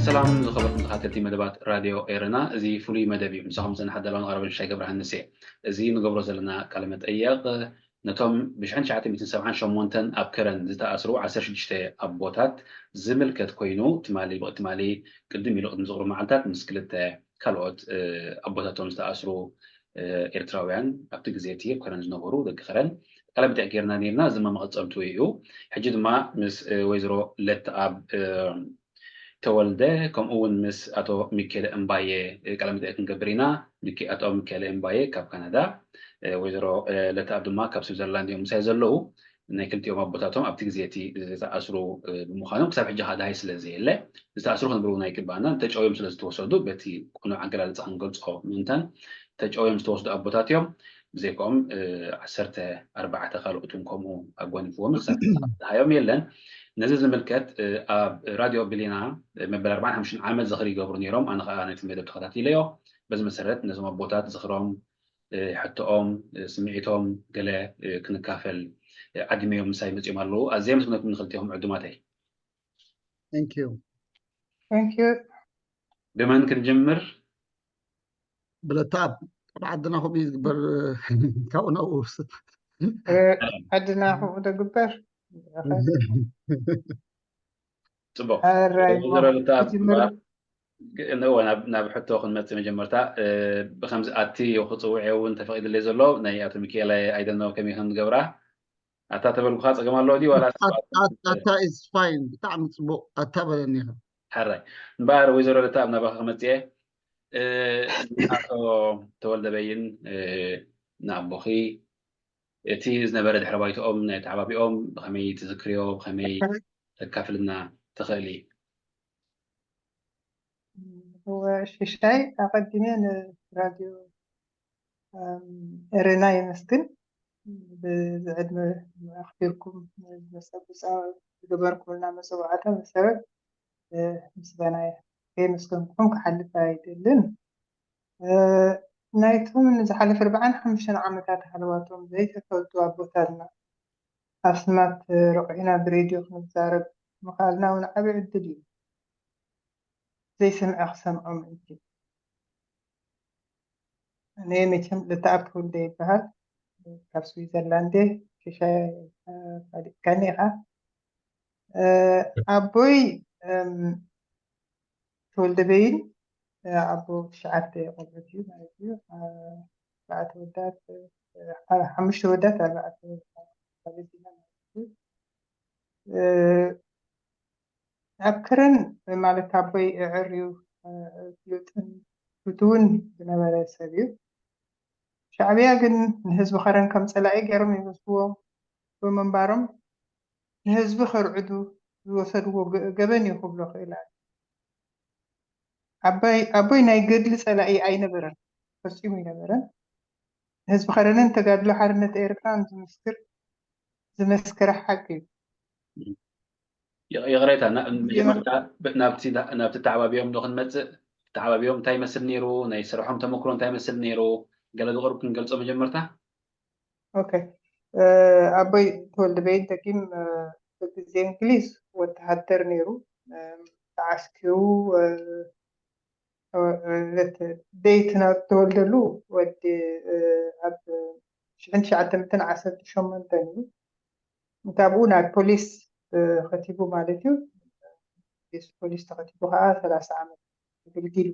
ሰላም ዝኸበርኩም ተኸታተልቲ መደባት ራድዮ ኤረና፣ እዚ ፍሉይ መደብ እዩ። ምሳኹም ዝጸንሓ ደላውን ኣቕራብን ሽሻይ ገብረሃንስ እየ። እዚ ንገብሮ ዘለና ቃለ መጠየቕ ነቶም ብ ሽሕን ትሽዓተ ሚእትን ሰብዓን ሸሞንተን ኣብ ከረን ዝተኣስሩ ዓሰርተ ሽዱሽተ ኣቦታት ዝምልከት ኮይኑ፣ ትማሊ ብቅ-፣ ትማሊ ቅድም ኢሉ ቅድሚ ዝቕሩ መዓልታት ምስ ክልተ ካልኦት፣ እ፣ ኣቦታቶም ዝተኣስሩ፣ እ፣ ኤርትራውያን ኣብቲ ግዜ እቲ ኣብ ከረን ዝነበሩ ደቂ ከረን ቃለ መጠይቕ ጌርና ነርና። እዚ ድማ መቐጸልቱ እዩ። ሕጂ ድማ ምስ፣ እ፣ ወይዘሮ ለተኣብ፣ እ፣ ተወልደ ከምኡ እውን ምስ ኣቶ ሚኬለ እምባየ፣ እ፣ ቃለ መጠይቕ ክንገብር ኢና። ሚኬ-፣ ኣቶ ሚኬለ እምባየ ካብ ካናዳ፣ እ፣ ወይዘሮ፣ እ፣ ለተኣብ ድማ ካብ ስዊዘርላንድ እዮም ምሳይ ዘለዉ። ናይ ክልቲኦም ኣቦታቶም ኣብቲ ግዜ እቲ ዝተኣስሩ፣ እ፣ ብምዃኖም ክሳብ ሕጂ ከኣ ደሃይ ስለ ዘየለ ዝተኣስሩ ክንብሉ እውን ኣይግባእናን። ተጨውዮም ስለ ዝተወሰዱ በቲ ቅኑዕ ኣገላልጻ ክንገልጾ ምእንታን ተጨውዮም ዝተወስዱ ኣቦታት እዮም። ብዘይካኦም፣ እ፣ ዓሰርተ ኣርባዕተ ካልኦት እውን ከምኡ ኣጓኒፍዎም ክሳብ ሕጂ ደሃዮም የለን። ነዚ ዝምልከት፣ እ፣ ኣብ ራድዮ ብሊና፣ እ፣ መበል ኣርባዓን ሓሙሽተን ዓመት ዝኽሪ ይገብሩ ነይሮም። ኣነ ከኣ ነቲ መደብ ተኸታቲለዮ። በዚ መሰረት ነዞም ኣቦታት ዝኽሮም፣ እ፣ ሕቶኦም፣ እ፣ ስምዒቶም ገለ፣ እ፣ ክንካፈል፣ እ፣ ዓዲመዮም ምሳይ መጺኦም ኣለዉ። ኣዝየ ኣመስግነኩም ንኽልቲኦም ዕዱማተይ። Thank you። Thank you። ብመን ክንጅምር? ብለተኣብ ኣብ ዓድና ከምኡ እዩ ዝግበር። ካብኡ ናብኡ ውስድ። ዓድና ከምኡ ዶ ግበር? ጽቡቕ። ሕራይ እሞ ወይዘሮ ለተኣብ ክጅምር። እወ፣ ናብ ናብ ሕቶ ክንመጽእ መጀመርታ፣ እ፣ ብኸምዚ ኣቲ ክጽውዕ እውን ተፈቒድለይ ዘሎ ናይ ኣቶ ሚካኤል ኣይደነው ከመይ ከም ዝገብራ ኣታ ተበልኩኻ ጸገም ኣለዎ ድዩ ዋላ ኣታ is fine፣ ብጣዕሚ ጽቡቕ ኣታ በለኒ ኢኻ። ሕራይ እምበኣር ወይዘሮ ለተኣብ ናባኻ ክመጽእ እየ። እ፣ ኣቶ ተወልደ በይን፣ እ፣ ንኣቦኺ እቲ ዝነበረ ድሕረ ባይትኦም ናይ ተዓባቢኦም ብኸመይ ትዝክርዮ ብኸመይ ተካፍልና ትኽእሊ? እወ ሽሻይ ኣቐዲመ ንራድዮ ኤረና የመስግን። ብዝዕድመ ኣኽቢርኩም ዝመሰ ዝገበርኩምልና መፀዋዕታ መሰረት ምስጋና ከየመስገንኩም ክሓልፍ ኣይደልን። ናይቶም ንዝሓለፈ ኣርባዓን ሓሙሽተን ዓመታት ሃለዋቶም ዘይተፈልጡ ኣቦታትና ኣስማት ረቑሒና ብሬድዮ ክንዛረብ ምኽኣልና እውን ዓብዪ ዕድል እዩ። ዘይሰምዐ ክሰምዖ ምእንቲ። እኔ መቸም ልተኣብ ተወልደ ይበሃል። ካብ ስዊዘርላንድ ሽሻ ፋሊጥካኒ ኢኻ። ኣቦይ ተወልደ በይን ኣቦ ትሽዓተ ቆልዑት እዩ ማለት እዩ። ኣርባዕተ ወዳት ሓሙሽተ ወዳት ኣርባዕተ ማለት እዩ። ኣብ ክረን ማለት ኣቦይ ኣዕርዩ ፍሉጥን ፍትውን ዝነበረ ሰብ እዩ። ሻዕብያ ግን ንህዝቢ ከረን ከም ፀላኢ ገይሮም ይወስድዎ ብምንባሮም ንህዝቢ ከርዕዱ ዝወሰድዎ ገበን እዩ ክብሎ ክእል። ኣቦይ ናይ ገድሊ ፀላኢ ኣይነበረን፣ ፈፂሙ ኣይነበረን። ንህዝቢ ከረንን ተጋድሎ ሓርነት ኤርትራን ዝምስክር ዝመስከረ ሓቂ እዩ። ይቕሬታ፣ መጀመርታ ናብቲ ተዓባቢኦም ዶ ክንመፅእ? ተዓባቢኦም እንታይ ይመስል ነይሩ? ናይ ስርሖም ተመክሮ እንታይ ይመስል ነይሩ? ገለ ዝቕርብ ክንገልፆ መጀመርታ። ኦኬ፣ ኣቦይ ተወልደ በይን ደጊም ብግዜ እንግሊዝ ወተሃደር ነይሩ። ተዓስኪሩ ደይት ናብ ተወልደሉ ወዲ ኣብ ሽሕን ትሽዓተ ሚእትን ዓሰርተ ሸሞንተን እዩ። እንታብኡ ናብ ፖሊስ ተኸቲቡ ማለት እዩ። ፖሊስ ተኸቲቡ ከዓ ሰላሳ ዓመት ኣገልጊሉ።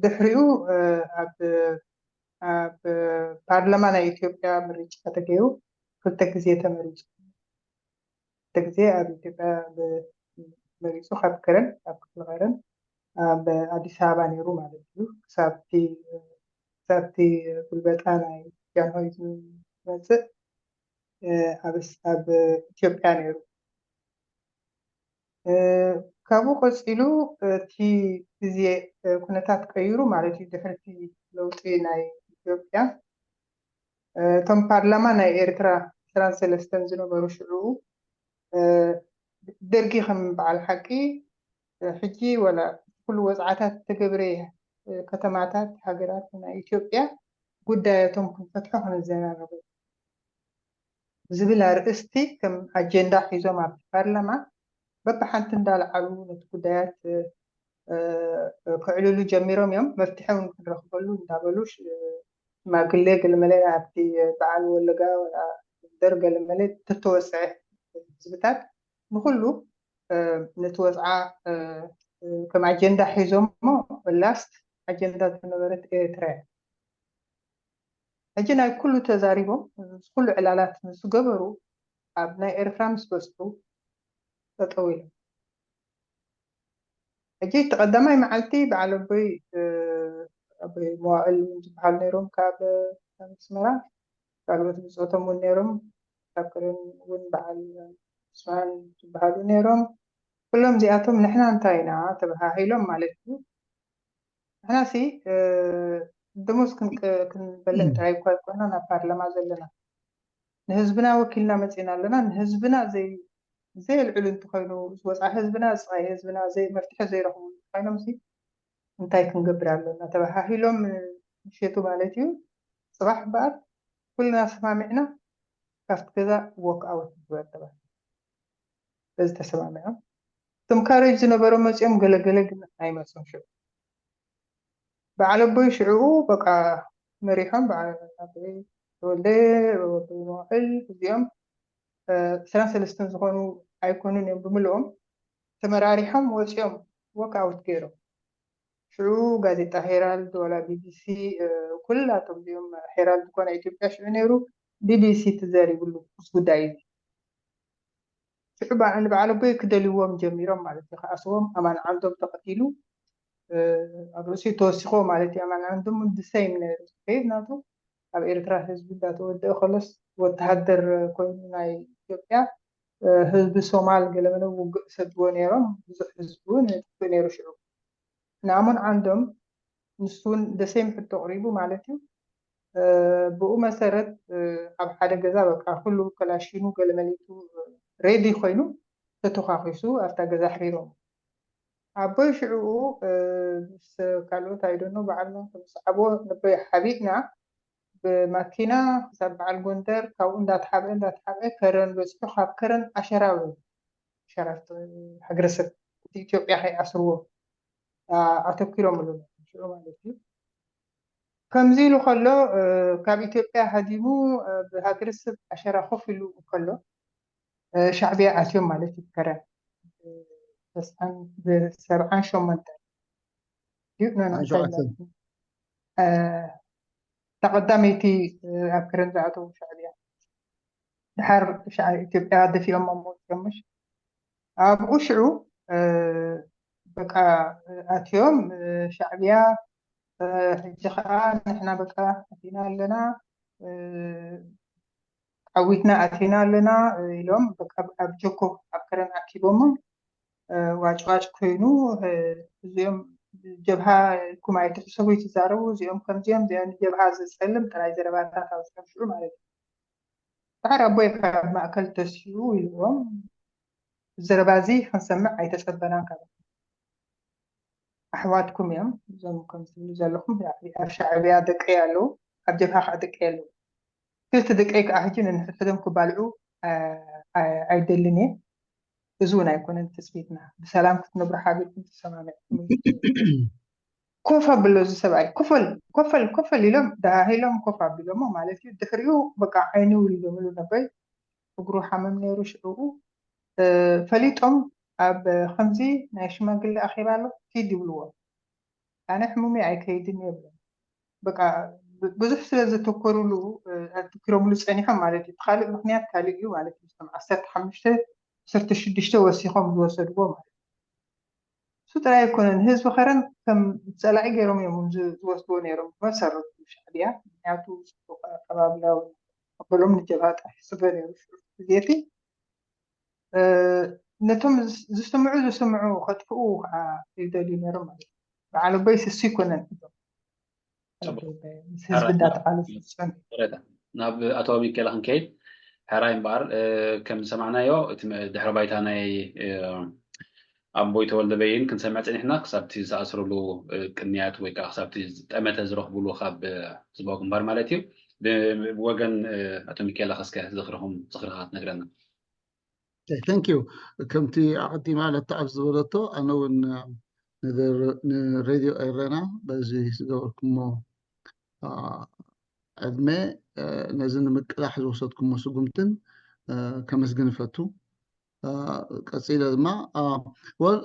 ድሕሪኡ ኣብ ኣብ ፓርላማ ናይ ኢትዮጵያ ምርጫ ተገይሩ ክልተ ግዜ ተመሪፁ። ክልተ ግዜ ኣብ ኢትዮጵያ መሪፁ ካብ ከረን ኣብ ክፍሊ ከረን ኣብ ኣዲስ ኣበባ ነይሩ ማለት እዩ። ክሳብ እቲ ክሳብቲ ጉልበጣ ናይ ጃንሆይ ዝመፅእ ኣብ ኢትዮጵያ ነይሩ። ካብኡ ቀፂሉ እቲ ግዜ ኩነታት ቀይሩ ማለት እዩ። ድሕርቲ ለውጢ ናይ ኢትዮጵያ እቶም ፓርላማ ናይ ኤርትራ ዕስራን ሰለስተን ዝነበሩ ሽዑ ደርጊ ከም በዓል ሓቂ ሕጂ ወላ ኩሉ ወፅዓታት ተገብረ ከተማታት ሃገራት ናይ ኢትዮጵያ ጉዳያቶም ክንፈትሖ ክንዘራረቡ ዝብል ኣርእስቲ ከም ኣጀንዳ ሒዞም ኣብቲ ፓርላማ በብሓንቲ እንዳለዓሉ ነቲ ጉዳያት ከዕልሉ ጀሚሮም እዮም። መፍትሒ እውን ክንረኽበሉ እንዳበሉ ሽማግሌ ገለመለ ኣብቲ በዓል ወለጋ ወላ ደር ገለመለ ተተወስዐ ህዝብታት ንኩሉ ነቲ ወፅዓ ከም ኣጀንዳ ሒዞሞ ላስት ኣጀንዳ ዝነበረት ኤርትራ እያ። ሕጂ ናይ ኩሉ ተዛሪቦም ኩሉ ዕላላት ምስ ገበሩ ኣብ ናይ ኤርትራ ምስ በፅሑ ጠጠው ኢሎም። ሕጂ እቲ ቀዳማይ መዓልቲ በዓል ኣቦይ ኣቦይ መዋእል እውን ዝበሃሉ ነይሮም ካብ ኣስመራ ካልኦት ብፆቶም እውን ነይሮም ካብ ከረን እውን በዓል ስማን ዝበሃሉ ነይሮም። ኩሎም እዚኣቶም ንሕና እንታይ ኢና ተበሃሂሎም ማለት እዩ። ንሕናሲ ደሞዝ ክንበልዕ ጥራይ እኳ ኣይኮና ናብ ፓርላማ ዘለና ንህዝብና ወኪልና መፂና ኣለና። ንህዝብና ዘይ ዘየልዕሉ እንተኮይኑ ዝወፃ ህዝብና ዝፃይ ህዝብና መፍትሒ ዘይረኽቡ ኮይኖም ሲ እንታይ ክንገብር ኣለና ተባሃሂሎም ምሸቱ ማለት እዩ። ፅባሕ እምበኣር ኩልና ሰማሚዕና ካብቲ ገዛ ወክ ኣውት ንግበር ተባሂሉ። በዚ ተሰማሚዖም እቶም ካሬጅ ዝነበሮም መፂኦም ገለገለ ግን ኣይመፁን። ሽዑ በዓል ኣቦይ ሽዑኡ በቃ መሪሖም በዓል ኣቦይ ተወልደ ኣቦይ መዋእል እዚኦም ዕስራን ሰለስተን ዝኾኑ ኣይኮኑን እዮም ብምልኦም ተመራሪሖም ወፂኦም ወክ ኣውት ገይሮም። ሽዑ ጋዜጣ ሄራልድ ወላ ቢቢሲ ኩላቶም እዚኦም ሄራልድ እኳ ናይ ኢትዮጵያ ሽዑ ነይሩ ቢቢሲ ተዛሪብሉ ምስ ጉዳይ እዚ ሽዑ ንበዓል ኣቦይ ክደልይዎም ጀሚሮም ማለት እዩ። ከኣስዎም ኣማን ዓንዶም ተቐቲሉ ኣብ ርእሲኡ ተወሲኽዎ ማለት እዩ። ኣማን ዓንዶም እውን ድሰይም ነይሩ ዝከይድ ናቱ ኣብ ኤርትራ ህዝቢ እንዳተወደአ ከሎስ ወተሃደር ኮይኑ ናይ ኢትዮጵያ ህዝቢ ሶማል ገለመለ ውግእ ሰድዎ ነይሮም ብዙሕ ህዝቢ እውን የጥፍእ ነይሩ ሽዑ ንኣሞን ዓንዶም ንሱ እውን ደሴም ሕቶ ኣቕሪቡ ማለት እዩ። ብኡ መሰረት ኣብ ሓደ ገዛ በቃ ኩሉ ከላሺኑ ገለመሊቱ ሬዲ ኮይኑ ተተኳኪሱ ኣብታ ገዛ ኣሕሪሮም ኣቦይ ሽዕኡ ምስ ካልኦት ኣይደኖ በዓልና ከምስዓቦ ንበይ ሓቢእና ብማኪና ክሳብ በዓል ጎንደር ካብኡ እንዳተሓብአ እንዳተሓብአ ከረን በፂሑ ካብ ከረን ኣሸራዊ ሸራፍቲ ሃገረሰብ እቲ ኢትዮጵያ ከይኣስርዎ ኣተኪሮምሉ ሽዑ ማለት እዩ። ከምዚ ኢሉ ከሎ ካብ ኢትዮጵያ ሃዲሙ ብሃገረሰብ ኣሸራ ኮፍ ኢሉ ከሎ ሻዕብያ ኣትዮም ማለት እዩ። ከረን ብሰብዓን ሸሞንተ ተቐዳመይቲ ኣብ ከረን ዝኣተዉ ሻዕብያ ድሓር ኢትዮጵያ ደፊኦም መሞፅኦም ምሽ ኣብኡ ሽዑ በቃ ኣትዮም ሻዕብያ ሕጂ ከዓ ንሕና በቃ ኣቲና ኣለና ዓዊትና ኣቲና ኣለና ኢሎም በቃ ኣብ ጀኮ ኣብ ከረን ኣኪቦሞ ዋጭዋጭ ኮይኑ እዚኦም ጀብሃ ኢልኩም ኣይትሕሰቡ ይትዛረቡ እዚኦም ከምዚኦም እዚኦም ጀብሃ ዝፀልም ጥራይ ዘረባታት ኣውፅኦም ሽዑ ማለት እዩ። ዳሕር ኣቦይ ካብ ማእከል ተሲኡ ኢልዎም ዘረባ እዚ ክንሰምዕ ኣይተፀበናን ካብ ኣሕዋትኩም እዮም እዞም ከም ትብሉ ዘለኹም ኣብ ሻዕብያ ደቀይ ኣለዉ ኣብ ጀብሃ ከዓ ደቀይ ኣለዉ ክልተ ደቀይ ከዓ ሕጂ ነንሕድሕዶም ክባልዑ ኣይደልን እየ እዚ እውን ኣይኮነን ትፅቢትና ብሰላም ክትነብሩ ሓቢርኩም ተሰማሚዕኩም ኮፍ ኣብሎ እዚ ሰብኣይ ኮፈል ኮፈል ኮፈል ኢሎም ደሃሂሎም ኮፍ ኣቢሎሞ ማለት እዩ ድሕሪኡ በቃ ዓይኒ ውሪዶምሉ ነቦይ እግሩ ሓመም ነይሩ ሽዕኡ ፈሊጦም ኣብ ከምዚ ናይ ሽማግለ ኣኼባ ኣሎ ኪድ ይብልዎ ኣነ ሕሙመይ ኣይከይድን እየ ይብሎም በቃ ብዙሕ ስለ ዘተኮሩሉ ኣተኪሮምሉ ፀኒሖም ማለት እዩ ካልእ ምክንያት ካልእ እዩ ማለት እዩ ዓሰርተ ሓሙሽተ ዓሰርተ ሽዱሽተ ወሲኾም ዝወሰድዎ ማለት እዩ እሱ ጥራይ ኣይኮነን፣ ህዝቢ ከረን ከም ጸላኢ ገይሮም እዮም ዝ- ዝወስድዎ ነይሮም ብመሰረቱ ሻዕብያ። ምክንያቱ ጽቡቕ ኣከባብላ ኣበሎም ንጀብሃ ጥራሕ ይስገር ነይሩ ሽዑ ግዜቲ። ነቶም ዝስምዑ ዝስምዑ ከጥፍኡ ከዓ ይደልዩ ነይሮም ማለት እዩ። በዓል ኣቦይ ስሱ ይኮነን እዞም ህዝቢ እንዳተቃለሱ ዝፀንሑ። ናብ ኣቶ ሚካኤል ክንከይድ፣ ሕራይ እምበኣር ከም ዝሰማዕናዮ እቲ ድሕረ ባይታ ናይ ኣቦይ ተወልደ በይን ክንሰምዕ ፀኒሕና፣ ክሳብቲ ዝተኣስርሉ ቅንያት ወይ ከዓ ክሳብቲ ጠመተ ዝረኽብሉ ካብ ዝባው ግንባር ማለት እዩ። ብወገን ኣቶ ሚካኤል ከስከ ዝኽርኹም ዝኽርኻ ክትነግረና። Thank you። ከምቲ ኣቐዲማ ለተዓብ ዝበለቶ ኣነ እውን ንሬድዮ ኤረና በዚ ዝገበርኩሞ ዕድመ ነዚ ንምቅላሕ ዝወሰድኩሞ ስጉምትን ከመስግን እፈቱ። ቀፂለ ድማ ወል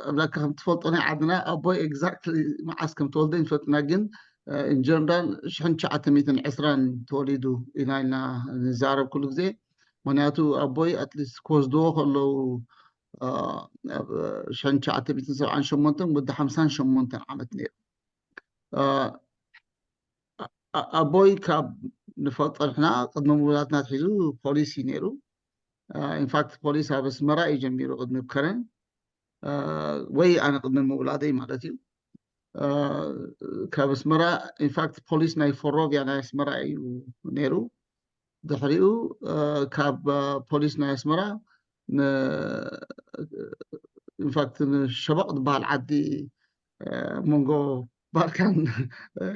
ኣብላካ ከም ትፈልጦ ናይ ዓድና ኣቦይ exactly መዓስ ከም ተወልደ ይፈልጥና፣ ግን in general ሽሕን ትሽዓተ ሚእትን ዕስራን ተወሊዱ ኢና ኢልና ንዛረብ ኩሉ ግዜ። ምክንያቱ ኣቦይ at least ክወስድዎ ከለዉ ሽሕን ትሽዓተ ሚእትን ሰብዓን ሸሞንተን ወዲ ሓምሳን ሸሞንተን ዓመት ነይሩ። ኣቦይ ካብ ንፈልጦ ንሕና ቅድሚ ምውላድና ኣትሒዙ ፖሊስ እዩ ነይሩ። In fact ፖሊስ ኣብ ኣስመራ እዩ ጀሚሩ ቅድሚ ከረን ወይ ኣነ ቅድሚ ምውላደይ ማለት እዩ። ካብ ኣስመራ in fact ፖሊስ ናይ ፎሮቪያ ናይ ኣስመራ እዩ ነይሩ። ድሕሪኡ ካብ ፖሊስ ናይ ኣስመራ in fact ንሸበቕ ዝበሃል ዓዲ መንጎ ባርካን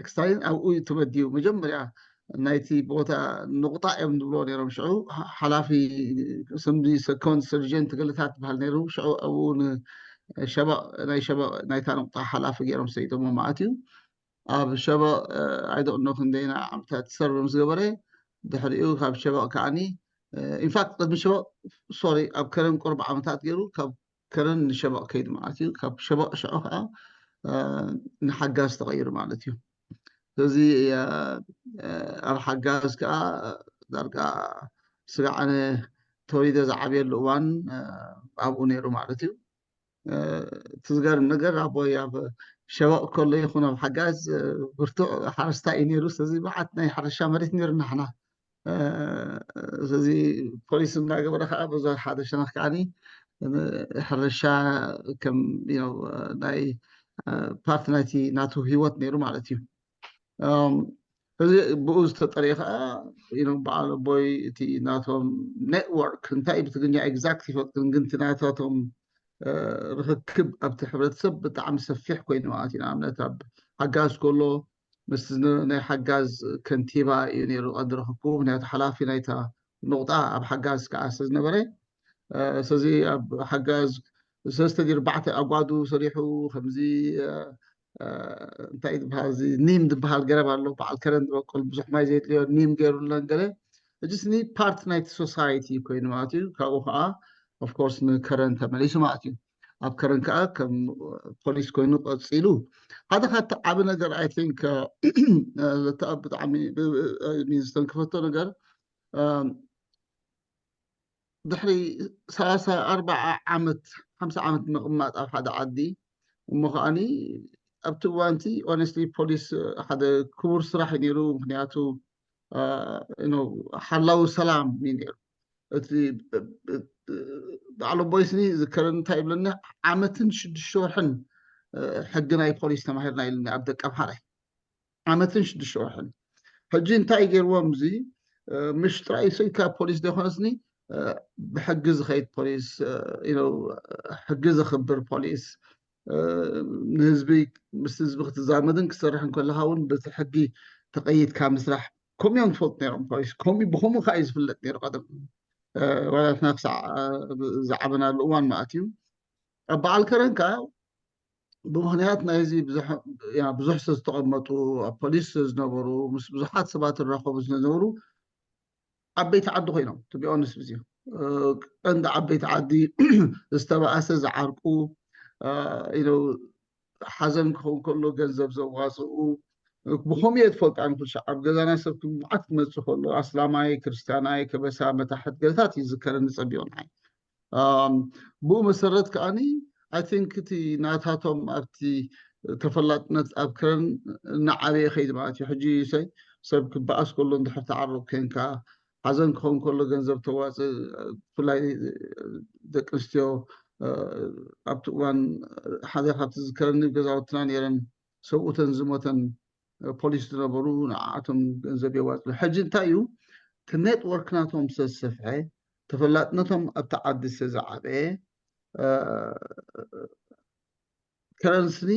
ክስታይን ኣብኡ እዩ ተመዲቡ። መጀመርያ ናይቲ ቦታ ንቑጣ እዮም ዝብልዎ ነይሮም። ሽዑ ሓላፊ ስምዲ ሰኮንድ ሰርጀንት ገለታት ዝበሃል ነይሩ። ሽዑ ኣብኡ ንሸበቕ ናይ ሸበቕ ናይታ ንቑጣ ሓላፊ ገይሮም ሰይዶሞ ማለት እዩ። ኣብ ሸበቕ ኣይዶቅኖ ክንደይና ዓመታት ሰርቭ ምስ ገበረ ድሕሪኡ ካብ ሸበቕ ከዓኒ in fact ቅድሚ ሸበቕ ሶሪ ኣብ ከረን ቁርብ ዓመታት ገይሩ ካብ ከረን ንሸበቕ ከይዱ ማለት እዩ። ካብ ሸበቕ ሽዑ ከዓ ንሓጋዝ ተቐይሩ ማለት እዩ። ስለዚ ኣብ ሓጋዝ ከዓ ዳርጋ ስጋዕ ኣነ ተወሊደ ዝዓብየሉ እዋን ኣብኡ ነይሩ ማለት እዩ። እቲ ዝገርም ነገር ኣቦይ ኣብ ሸበቕ ከሎ ይኹን ኣብ ሓጋዝ ብርቱዕ ሓረስታይ እዩ ነይሩ። ስለዚ መዓት ናይ ሕርሻ መሬት ነይሩ ናሕና። ስለዚ ፖሊስ እናገበረ ከዓ በዚ ሓደ ሸነኽ ከዓኒ ሕርሻ ከም ናይ ፓርት ናይቲ ናቱ ህይወት ነይሩ ማለት እዩ። እዚ ብኡ ዝተጠርየ ከዓ በዓል ኣቦይ እቲ ናቶም ኔትወርክ እንታይ ብትግርኛ exact ይፈልጥን ግን እቲ ናታቶም ርክክብ ኣብቲ ሕብረተሰብ ብጣዕሚ ሰፊሕ ኮይኑ ማለት እዩ። ንኣብነት ኣብ ሓጋዝ ከሎ ምስ ናይ ሓጋዝ ከንቲባ እዩ ነይሩ ቀንዲ ርክክቡ፣ ምክንያቱ ሓላፊ ናይታ ንቑጣ ኣብ ሓጋዝ ከዓ ስለዝነበረ ስለዚ ኣብ ሓጋዝ ሰለስተ ድዩ ኣርባዕተ ኣጓዱ ሰሪሑ ከምዚ እንታይ ዝበሃል እዚ ኒም ዝበሃል ገረብ ኣሎ በዓል ከረን ዝበቁል ብዙሕ ማይ ዘየድልዮ ኒም ገይሩለን ገለ እጅስ ኒ ፓርት ናይቲ ሶሳይቲ ኮይኑ ማለት እዩ። ካብኡ ከዓ ኦፍኮርስ ንከረን ተመሊሱ ማለት እዩ። ኣብ ከረን ከዓ ከም ፖሊስ ኮይኑ ቀፂሉ ሓደ ካብቲ ዓብ ነገር I think ብጣዕሚ ዝተንክፈቶ ነገር ድሕሪ ሰላሳ ኣርባዓ ዓመት ሓምሳ ዓመት ምቕማጥ ኣብ ሓደ ዓዲ እሞ ከዓኒ ኣብቲ እዋንቲ ኦነስትሊ ፖሊስ ሓደ ክቡር ስራሕ እዩ ነይሩ። ምክንያቱ ሓላዊ ሰላም እዩ ነይሩ። እቲ በዓል ኣቦይ ስኒ ዝከረኒ እንታይ ይብለኒ ዓመትን ሽዱሽተ ወርሕን ሕጊ ናይ ፖሊስ ተማሂርና ኢልኒ ኣብ ደቀምሓራይ ዓመትን ሽዱሽተ ወርሕን። ሕጂ እንታይ ገይርዎም እዚ ምሽ ጥራይ ሰይካ ፖሊስ ዘይኮነስኒ ብሕጊ ዝኸይድ ፖሊስ ሕጊ ዘኽብር ፖሊስ ንህዝቢ ምስ ህዝቢ ክትዛመድን ክትሰርሕን ከለካ እውን በቲ ሕጊ ተቀይድካ ምስራሕ ከምኡ እዮም ዝፈልጡ ነይሮም ፖሊስ። ከምኡ ብከምኡ ከዓ እዩ ዝፍለጥ ነይሩ ቀደም ዋላትና ክሳዕ ዝዓበናሉ እዋን ማለት እዩ። ኣብ በዓል ከረን ከዓ ብምክንያት ናይዚ ብዙሕ ሰብ ዝተቐመጡ ኣብ ፖሊስ ዝነበሩ ምስ ብዙሓት ሰባት ዝራኸቡ ስለዝነበሩ ዓበይቲ ዓዲ ኮይኖም to be honest with you ቀንዲ ዓበይቲ ዓዲ ዝተባእሰ ዝዓርቁ ሓዘን ክኸውን ከሎ ገንዘብ ዘዋፅኡ ብኸምኡ እየ ዝፈልጡ ኣነ ኩልሻዕ ኣብ ገዛና ሰብ መዓት ክመፅእ ከሎ ኣስላማይ ክርስቲያናይ ከበሳ መታሕት ገለታት እዩ ዝዝከረኒ ፀቢቑ ንዓይ ብኡ መሰረት ከዓኒ I think እቲ ናታቶም ኣብቲ ተፈላጥነት ኣብ ከረን እናዓበየ ከይድ ማለት እዩ። ሕጂ ሰይ ሰብ ክበኣስ ከሎ እንድሕር ተዓርቕ ኮንካ፣ ሓዘን ክኸውን ከሎ ገንዘብ ተዋፅእ፣ ብፍላይ ደቂ ኣንስትዮ ኣብቲ እዋን ሓደ ካብቲ ዝዝከረኒ ገዛውትና ነይረን ሰብኡተን ዝሞተን ፖሊስ ዝነበሩ ንዓኣቶም ገንዘብ የዋፅሉ። ሕጂ እንታይ እዩ እቲ ኔትወርክ ናቶም ስለዝሰፍሐ ተፈላጥነቶም ኣብቲ ዓዲ ስለዝዓበየ ከረንስኒ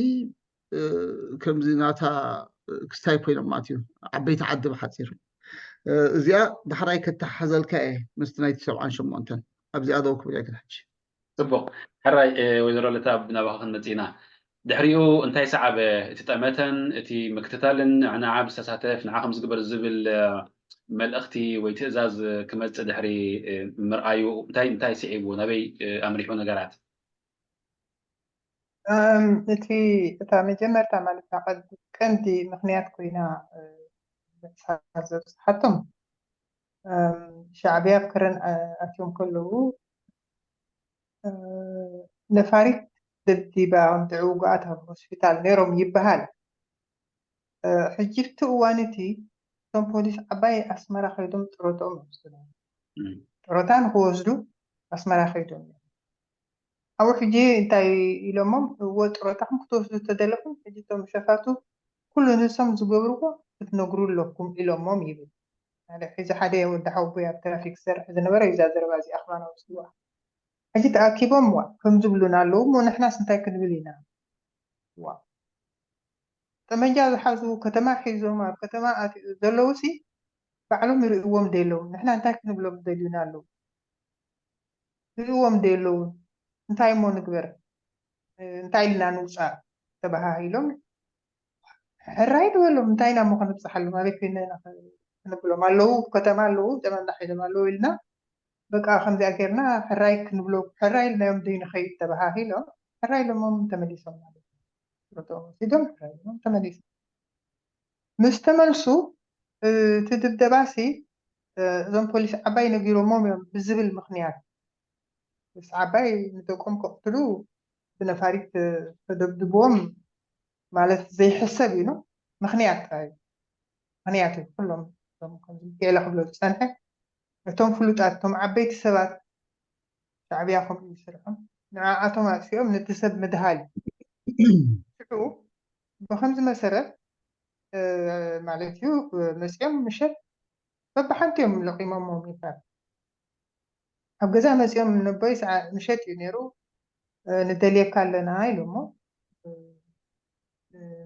ከምዚ ናታ ክስታይ ኮይኖም ማለት እዩ። ዓበይቲ ዓዲ ብሓፂር እዚኣ ዳሕራይ ከተሓዘልካ እየ ምስቲ ናይቲ ሰብዓን ሸሞንተን ኣብዚኣ ደው ክብል እየ ግን ሕጂ ፅቡቕ ሕራይ ወይዘሮ ለታ ናባኻ ክንመፅእ ኢና። ድሕሪኡ እንታይ ሰዓበ? እቲ ጠመተን እቲ ምክትታልን ንዓብ ዝተሳተፍ ንዓ ከም ዝግበር ዝብል መልእኽቲ ወይ ትእዛዝ ክመፅእ ድሕሪ ምርኣዩ እንታይ እንታይ ስዒቡ ናበይ ኣምሪሑ ነገራት? እቲ እታ መጀመርታ ማለት ቀንዲ ምክንያት ኮይና ምእሳር ዘብፅሓቶም ሻዕብያ ኣብ ከረን ኣትዮም ከለዉ ነፋሪት ደብዲባ እንድዒ ውጉኣት ኣብ ሆስፒታል ነይሮም ይበሃል። ሕጂ እቲ እዋን እቲ እቶም ፖሊስ ዓባይ ኣስመራ ከይዶም ጥሮትኦም ይወስዱ ነይሮም። ጥሮታ ንክወስዱ ኣስመራ ከይዶም ነይሮም። ኣብኡ ሕጂ እንታይ ኢሎሞም፣ እወ ጥሮታኹም ክትወስዱ ተደለኹም ሕጂ እቶም ሸፋቱ ኩሉ ንሶም ዝገብርዎ ክትነግሩ ኣለኩም ኢሎሞም ይብል። ማለት ሕዚ ሓደ ወዲ ሓወቦይ ኣብ ትራፊክ ዝሰርሕ ዝነበረ እዩ እዛ ዘረባ እዚኣ ከማን ኣውፅእዋ። ሕጂ ተኣኪቦም ዋ ከም ዝብሉና ኣለዉ እሞ ንሕናስ እንታይ ክንብል ኢና? ዋ ጠመንጃ ዝሓዙ ከተማ ሒዞም ኣብ ከተማ ዘለዉ ሲ ባዕሎም ይርእዎም ደለዉ ንሕና እንታይ ክንብሎም ደልዩና ኣለዉ ርእዎም ደለዉ እንታይ እሞ ንግበር እንታይ ኢልና ንውፃእ ተባሃሂሎም ሕራይ ንበሎም እንታይ ኢና እሞ ከነብፅሓሎም ኣበይ ኮይና ኢና ክንብሎም ኣለዉ ከተማ ኣለዉ ጠመንዳ ሒዞም ኣለዉ ኢልና በቃ ከምዚኣ ጌርና ሕራይ ክንብሎ ሕራይ ኢልናዮም ደይ ንኸይድ ተባሃሂሎም ሕራይ ኢሎሞም ተመሊሶም ማለት እዩ። ሮጦ ወሲዶም ሕራይ ኢሎሞም ተመሊሶም። ምስ ተመልሱ እቲ ድብደባሲ እዞም ፖሊስ ዓባይ ነጊሮሞም እዮም ብዝብል ምክንያት ምስ ዓባይ ንደቆም ከቕትሉ ብነፋሪት ተደብድብዎም ማለት ዘይሕሰብ እዩ ነው ምክንያት ጥራይ እዩ። ምክንያት እዩ ኩሎም እቶም ከምዚ ሚካኤለ ክብሎ ዝፀንሐ እቶም ፍሉጣት እቶም ዓበይቲ ሰባት ሻዕብያ ከምኡ እዩ ስርሖም ንዓኣቶም ኣጥፊኦም ነቲ ሰብ ምድሃል እዩ። ሽዑ ብከምዚ መሰረት ማለት እዩ መፅኦም ምሸት በብሓንቲ እዮም ለቂሞሞም ይባል። ኣብ ገዛ መፅኦም ነቦይ ሰዓ ምሸት እዩ ነይሩ ንደልየካ ኣለና ኢሎሞ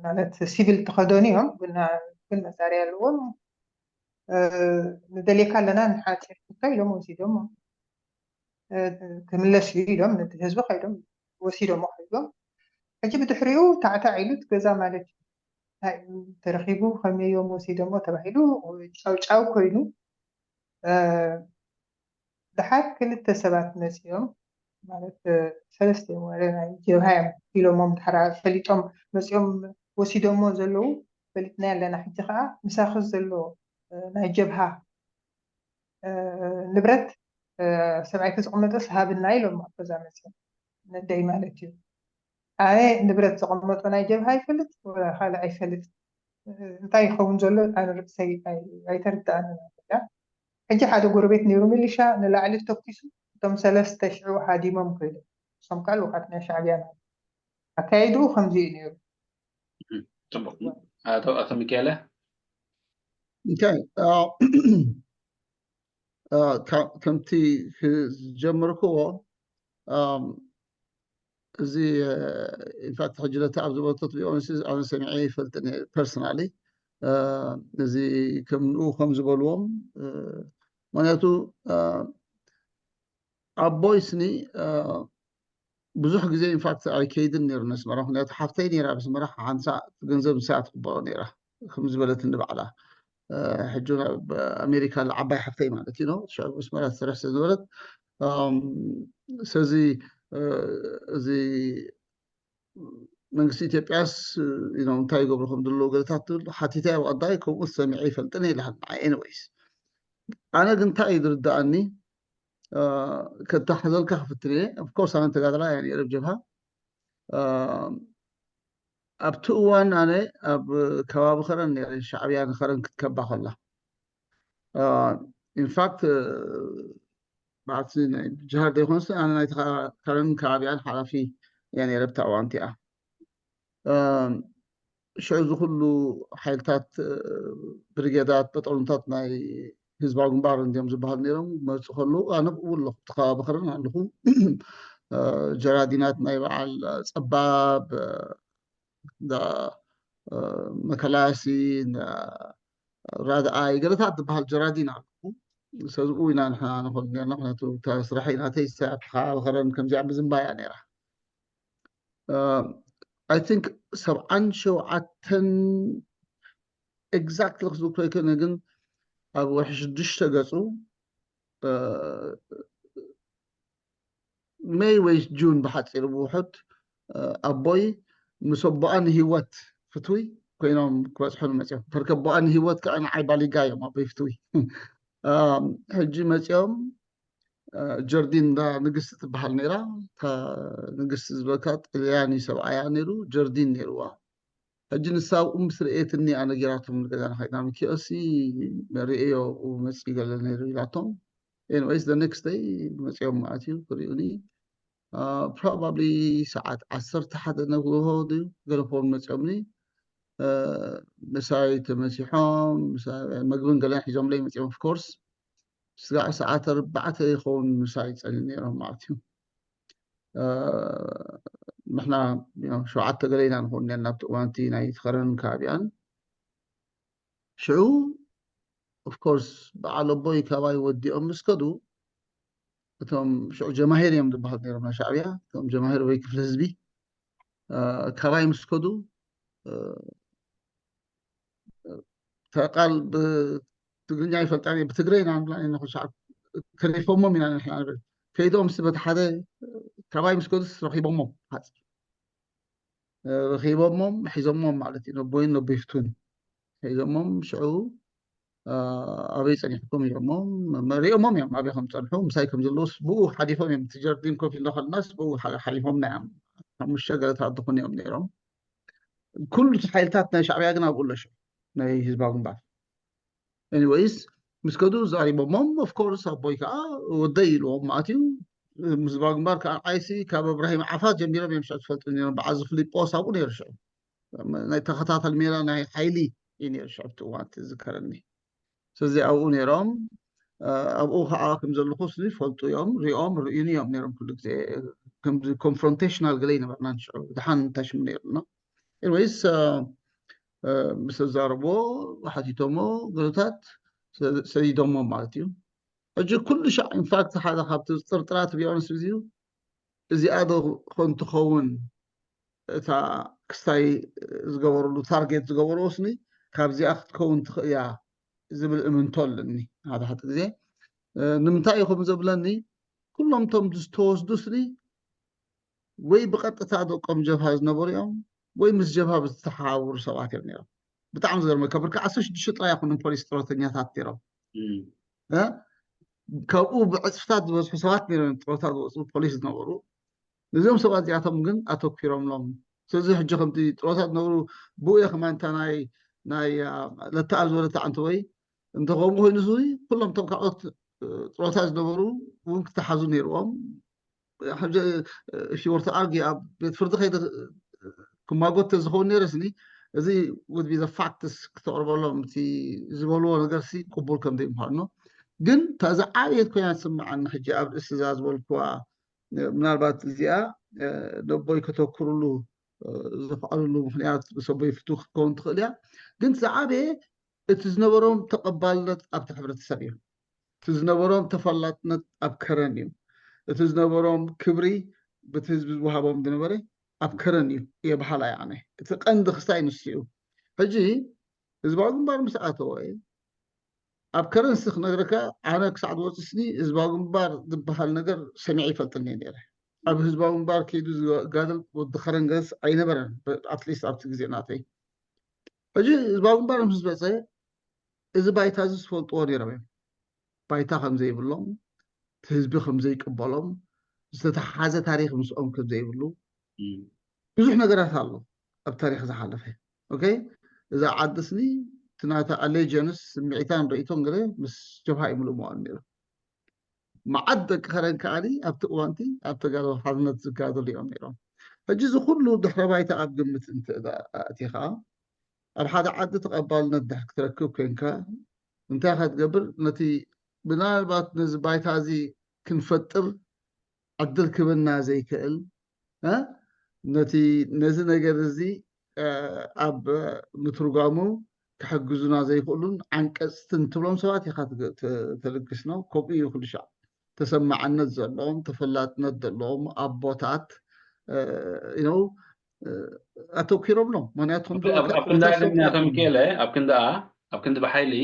ማለት ሲቪል ተኸደኑ እዮም ግን መሳርያ ኣለዎም ንደልየካ ኣለና ንሓፂርካ ኢሎም ወሲዶሞ ክምለስ እዩ ኢሎም ነቲ ህዝቢ ከይዶም ወሲዶሞ ከይዶም ሕጂ ብድሕሪኡ ታዕታዕ ኢሉ እቲ ገዛ ማለት እዩ ተረኪቡ ከመዮም ወሲዶሞ ተባሂሉ ጫውጫው ኮይኑ ድሓር ክልተ ሰባት መፂኦም ማለት ሰለስተ እዮም ወረ ናይ ጀብሃ እዮም ኢሎሞም ድሓር ፈሊጦም መፂኦም ወሲዶሞ ዘለዉ ፈሊጥናዮ ኣለና ሕጂ ከዓ ምሳኺ ዘሎ ናይ ጀብሃ ንብረት ሰብኣይኪ ዝቕመጦስ ሃብና ኢሎም ኣብ ገዛ መፂኦም ነደይ ማለት እዩ ኣነ ንብረት ዘቐመጦ ናይ ጀብሃ ይፈልጥ ወላ ካልእ ኣይፈልጥ እንታይ ይኸውን ዘሎ ኣነ ርእሰይ ኣይተርድኣንን እያ ሕጂ ሓደ ጎረቤት ነይሩ ሚሊሻ ንላዕሊ ተኩሱ እቶም ሰለስተ ሽዑ ሃዲሞም ከይዶም እሶም ከዓ ልኡኻት ናይ ሻዕብያ ማለት ኣካይድኡ ከምዚ እዩ ነይሩ ፅቡቅ ኣቶ ኣቶ ሚካኤለ እንታይ ከምቲ ዝጀመርክዎ እዚ ኢንፋክት ሕጂ ለታ ኣብ ዝበልቶ ትሪኦ ኣነ ሰሚዐ ይፈልጥን ፐርሰናሊ እዚ ከም ንኡ ከም ዝበልዎም ምክንያቱ ኣቦይ ስኒ ብዙሕ ግዜ ኢንፋክት ኣይከይድን ነይሩ ነስመራ ምክንያቱ ሓፍተይ ነይራ ብስመራ ሓንሳ ገንዘብ ንሳ ትቅበሎ ነይራ ከም ዝበለትኒ ባዕላ ሕጂ ኣብ ኣሜሪካ ዓባይ ሓፍተይ ማለት እዩ ሽዑ ብስመራ ትሰርሕ ስለዝነበረት ስለዚ እዚ መንግስቲ ኢትዮጵያስ እንታይ ይገብሩ ከም ዘለዉ ገለታት ትብል ሓቲታ ኣብ ቀዳይ ከምኡ ሰሚዐ ይፈልጥን የለሃን ንዓይ ኤኒወይስ ኣነ ግን እንታይ እዩ ዝርዳኣኒ ከተሓዘልካ ክፍትን እየ ኦፍኮርስ ኣነ ተጋደላ እያ ነይረ ጀብሃ ኣብቲ እዋን ኣነ ኣብ ከባቢ ከረን ነረ፣ ሻዕብያ ንከረን ክትከባ ከላ። ኢንፋክት ባዕቲ ናይ ጅሃድ ዘይኮንስ ኣነ ናይ ከረን ከባቢያን ሓላፊ እያ ነረ ብታ እዋን እቲኣ። ሽዑ እዚ ኩሉ ሓይልታት፣ ብሪጌዳት፣ በጠሉንታት ናይ ህዝባዊ ግንባር እንዲዮም ዝበሃሉ ነይሮም። መፁ ከለዉ ኣነ ብኡ ኣለኹ፣ እቲ ከባቢ ከረን ኣለኹ። ጀራዲናት ናይ በዓል ፀባብ፣ መከላሲ፣ ራድኣይ ገለታት ዝበሃል ጀራዲን ኣለኹ። ሰዝኡ ኢና ንሕና ንኾን ነርና፣ ምክንያቱ ስራሕ ናተይ ኣብቲ ከባቢ ከረን ከምዚኣ ብዝንባያ ነይራ። I think ሰብዓን ሸውዓተን exactly ክዝክሮ ይክእልን፣ ግን ኣብ ወርሒ ሽዱሽተ ገፁ ሜይ ወይ ጁን ብሓፂሩ ብውሑድ ኣቦይ ምስ ኣቦኣ ንሂወት ፍትዊ ኮይኖም ክበፅሑ መፅኦም። ተርከቦኣ ንሂወት ከዓ ንዓይ ባሊጋ እዮም ኣቦይ ፍትዊ። ሕጂ መፅኦም ጀርዲን እንዳ ንግስቲ ትበሃል ነይራ። እታ ንግስቲ ዝበካ ጥልያኒ ሰብኣያ ነይሩ፣ ጀርዲን ነይርዋ። ሕጂ ንሳ ኣብኡ ምስ ርእየትኒ ኣነ ጌራቶም ንገዛ ንኸይድና ምኪኦሲ ርእዮ ኣብኡ መፂ ገለ ነይሩ ኢላቶም። Anyways, the next day መፂኦም ማለት እዩ ክርእዩኒ። Probably ሰዓት ዓሰርተ ሓደ ነግሆ ድዩ ገለፎም መፂኦምኒ። ምሳይ ተመሲሖም ምግብን ገለን ሒዞምለይ መፂኦም። Of course ስጋዕ ሰዓት ኣርባዕተ ይኸውን ምሳይ ጸንዩ ነይሮም ማለት እዩ። ንሕና ሸውዓተ ገለ ኢና ንኸውን ነርና ኣብቲ እዋንቲ ናይ ትኸረን ከባቢኣን። ሽዑ of course በዓል ኣቦይ ካባይ ወዲኦም ምስ ከዱ፣ እቶም ሽዑ ጀማሂር እዮም ዝበሃሉ ነይሮም ናይ ሻዕብያ፣ እቶም ጀማሂር ወይ ክፍሊ ህዝቢ ካባይ ምስ ከዱ፣ ተቃል ብትግርኛ ይፈልጣ እየ፣ ብትግረ ኢና ንብላ ኢና፣ ኩሉ ሰዓት ከሪፎሞም ኢና ንሕና ንብል። ከይዶም ምስ በቲ ሓደ ካባይ ምስ ከዱስ ረኺቦሞም፣ ሓፂር ረኺቦሞም፣ ሒዞሞም ማለት እዩ። ነቦይን ነቦይፍቱን ሒዞሞም ሽዑ ኣበይ ጸኒሕኩም ኢሎሞም፣ ሪኦሞም እዮም ኣበይ ከም ጸንሑ፣ ምሳይ ከም ዘለውስ ብኡ ሓሊፎም እዮም። እቲ ጀርዲን ኮፍ ኢልና ከለናስ ብኡ ሓሊፎምና እዮም። ሓሙሽተ ገለታት ዝኾኑ እዮም ነይሮም። ኩሉ ሓይልታት ናይ ሻዕብያ ግን ኣብኡ ኣሎ ሽዑ፣ ናይ ህዝባዊ ግንባር። Anyways ምስ ከዱ ዛሪቦሞም፣ of course ኣቦይ ከዓ ወደይ ኢልዎም ማለት እዩ። ህዝባዊ ግንባር ከዓ ዓይሲ ካብ እብራሂም ዓፋ ጀሚሮም እዮም ሽዑ ዝፈልጡ ነይሮም። በዓዚ ፍሊጶስ ኣብኡ ነይሩ ሽዑ። ናይ ተኸታተል ሜላ ናይ ሓይሊ እዩ ነይሩ ሽዑ ኣብቲ እዋን እቲ ዝከረኒ። ስለዚ ኣብኡ ነይሮም፣ ኣብኡ ከዓ ከም ዘለኹ ስኒ ይፈልጡ እዮም፣ ሪኦም ርእዩኒ እዮም ነይሮም። ኩሉ ግዜ ከምዚ ኮንፍሮንቴሽናል ገለ ይነበርና ንሽዑ፣ ድሓን እንታይ ሽሙ ነይሩና። Anyways ምስ ተዛረብዎ ሓቲቶሞ ገለታት ሰዲዶሞ ማለት እዩ። ሕጂ ኩሉ ሻዕ ኢንፋክት ሓደ ካብቲ ጥርጥራት ቢዮንስ እዩ እዚኣ ዶ ኮን ትኸውን እታ ክስታይ ዝገበርሉ ታርጌት ዝገበርዎ ስኒ ካብዚኣ ክትከውን ትኽእል እያ ዝብል እምንቶ ኣለኒ። ሓደ ሓደ ግዜ ንምንታይ እዩ ከምኡ ዘብለኒ? ኩሎም እቶም ዝተወስዱ ስኒ ወይ ብቐጥታ ደቆም ጀብሃ ዝነበሩ እዮም ወይ ምስ ጀብሃ ዝተሓባበሩ ሰባት እዮም ነይሮም። ብጣዕሚ ዝገርመካ ብርኪ ዓሰርተ ሽዱሽተ ጥራይ ኣይኮኑን ፖሊስ ጥሮተኛታት ነይሮም። ካብኡ ብዕፅፍታት ዝበዝሑ ሰባት ነይሮም ጥሮታ ዝወፁ ፖሊስ ዝነበሩ። ነዚኦም ሰባት እዚኣቶም ግን ኣተኪሮምሎም። ስለዚ ሕጂ ከምቲ ጥሮታ ዝነብሩ ብኡ እየ ከማን እታ ናይ ናይ ለተኣል ዝበለታ ዓንተ ወይ እንተኸምኡ ኮይኑ ሲ ኩሎም እቶም ካልኦት ጥሮታ ዝነበሩ እውን ክተሓዙ ነይርዎም። ሕጂ if you were to argue ኣብ ቤት ፍርዲ ከይደ ክማጎት ተዝኸውን ነይረ ስኒ እዚ would be the facts ክተቕርበሎም እቲ ዝበልዎ ነገር ሲ ቅቡል ከም ዘይምዃኑ ግን እታ ዝዓበየት ኮይና ትስምዓኒ ሕጂ ኣብ ርእሲ እዛ ዝበልክዋ ምናልባት እዚኣ ነቦይ ከተኩርሉ ዘፍዓልሉ ምክንያት ሰቦይ ፍቱ ክትከውን ትኽእል እያ። ግን ዝዓበየ እቲ ዝነበሮም ተቐባልነት ኣብቲ ሕብረተሰብ እዩ። እቲ ዝነበሮም ተፈላጥነት ኣብ ከረን እዩ። እቲ ዝነበሮም ክብሪ በቲ ህዝቢ ዝወሃቦም ዝነበረ ኣብ ከረን እዩ እየ በሓላ እየ ኣነ። እቲ ቀንዲ ክስታይ ንሱ እዩ። ሕጂ ህዝባዊ ግንባር ምስ ኣተወ ኣብ ከረንሲ ክነግረካ ኣነ ክሳዕ ዝወፅስኒ ህዝባዊ ግንባር ዝበሃል ነገር ሰሚዐ ይፈልጥኒ ነይረ። ኣብ ህዝባዊ ግንባር ከይዱ ዝጋደል ወዲ ከረን ገስ ኣይነበረን ኣትሊስት ኣብቲ ግዜ ናተይ። ሕጂ ህዝባዊ ግንባር ምስ መፀ እዚ ባይታ እዚ ዝፈልጥዎ ነይሮም እዮም። ባይታ ከም ዘይብሎም፣ እቲ ህዝቢ ከም ዘይቅበሎም፣ ዝተተሓሓዘ ታሪኽ ምስኦም ከም ዘይብሉ፣ ብዙሕ ነገራት ኣሎ ኣብ ታሪክ ዝሓለፈ። ኦኬ፣ እዛ ዓዲ ስኒ እቲ ናታ ኣሌጀንስ ስምዒታን ርእይቶን ገለ ምስ ጀብሃ እዩ ምልእምዋን ነይሩ። መዓት ደቂ ከረን ከዓኒ ኣብቲ እዋንቲ ኣብ ተጋሩ ሓርነት ዝጋደሉ እዮም ነይሮም። ሕጂ እዚ ኩሉ ድሕረ ባይታ ኣብ ግምት እንተ ኣእቲኻ ኣብ ሓደ ዓዲ ተቐባልነት ድሕር ክትረክብ ኮንካ እንታይ ኢኻ ትገብር? ነቲ ምናልባት ነዚ ባይታ እዚ ክንፈጥር ዕድል ክበና ዘይክእል ነቲ ነዚ ነገር እዚ ኣብ ምትርጓሙ ክሕግዙና ዘይክእሉን ዓንቀፅትን ትብሎም ሰባት ኢኻ ተልግስ ነው። ከምኡ እዩ ኩሉ ሻዕ ተሰማዕነት ዘለዎም ተፈላጥነት ዘለዎም ኣቦታት ነው ኣተኪሮም ነው። ምክንያቱ ኣብ ክንዳ ግን ኣቶ ሚካኤለ ኣብ ክንዳ ኣብ ክንዲ ብሓይሊ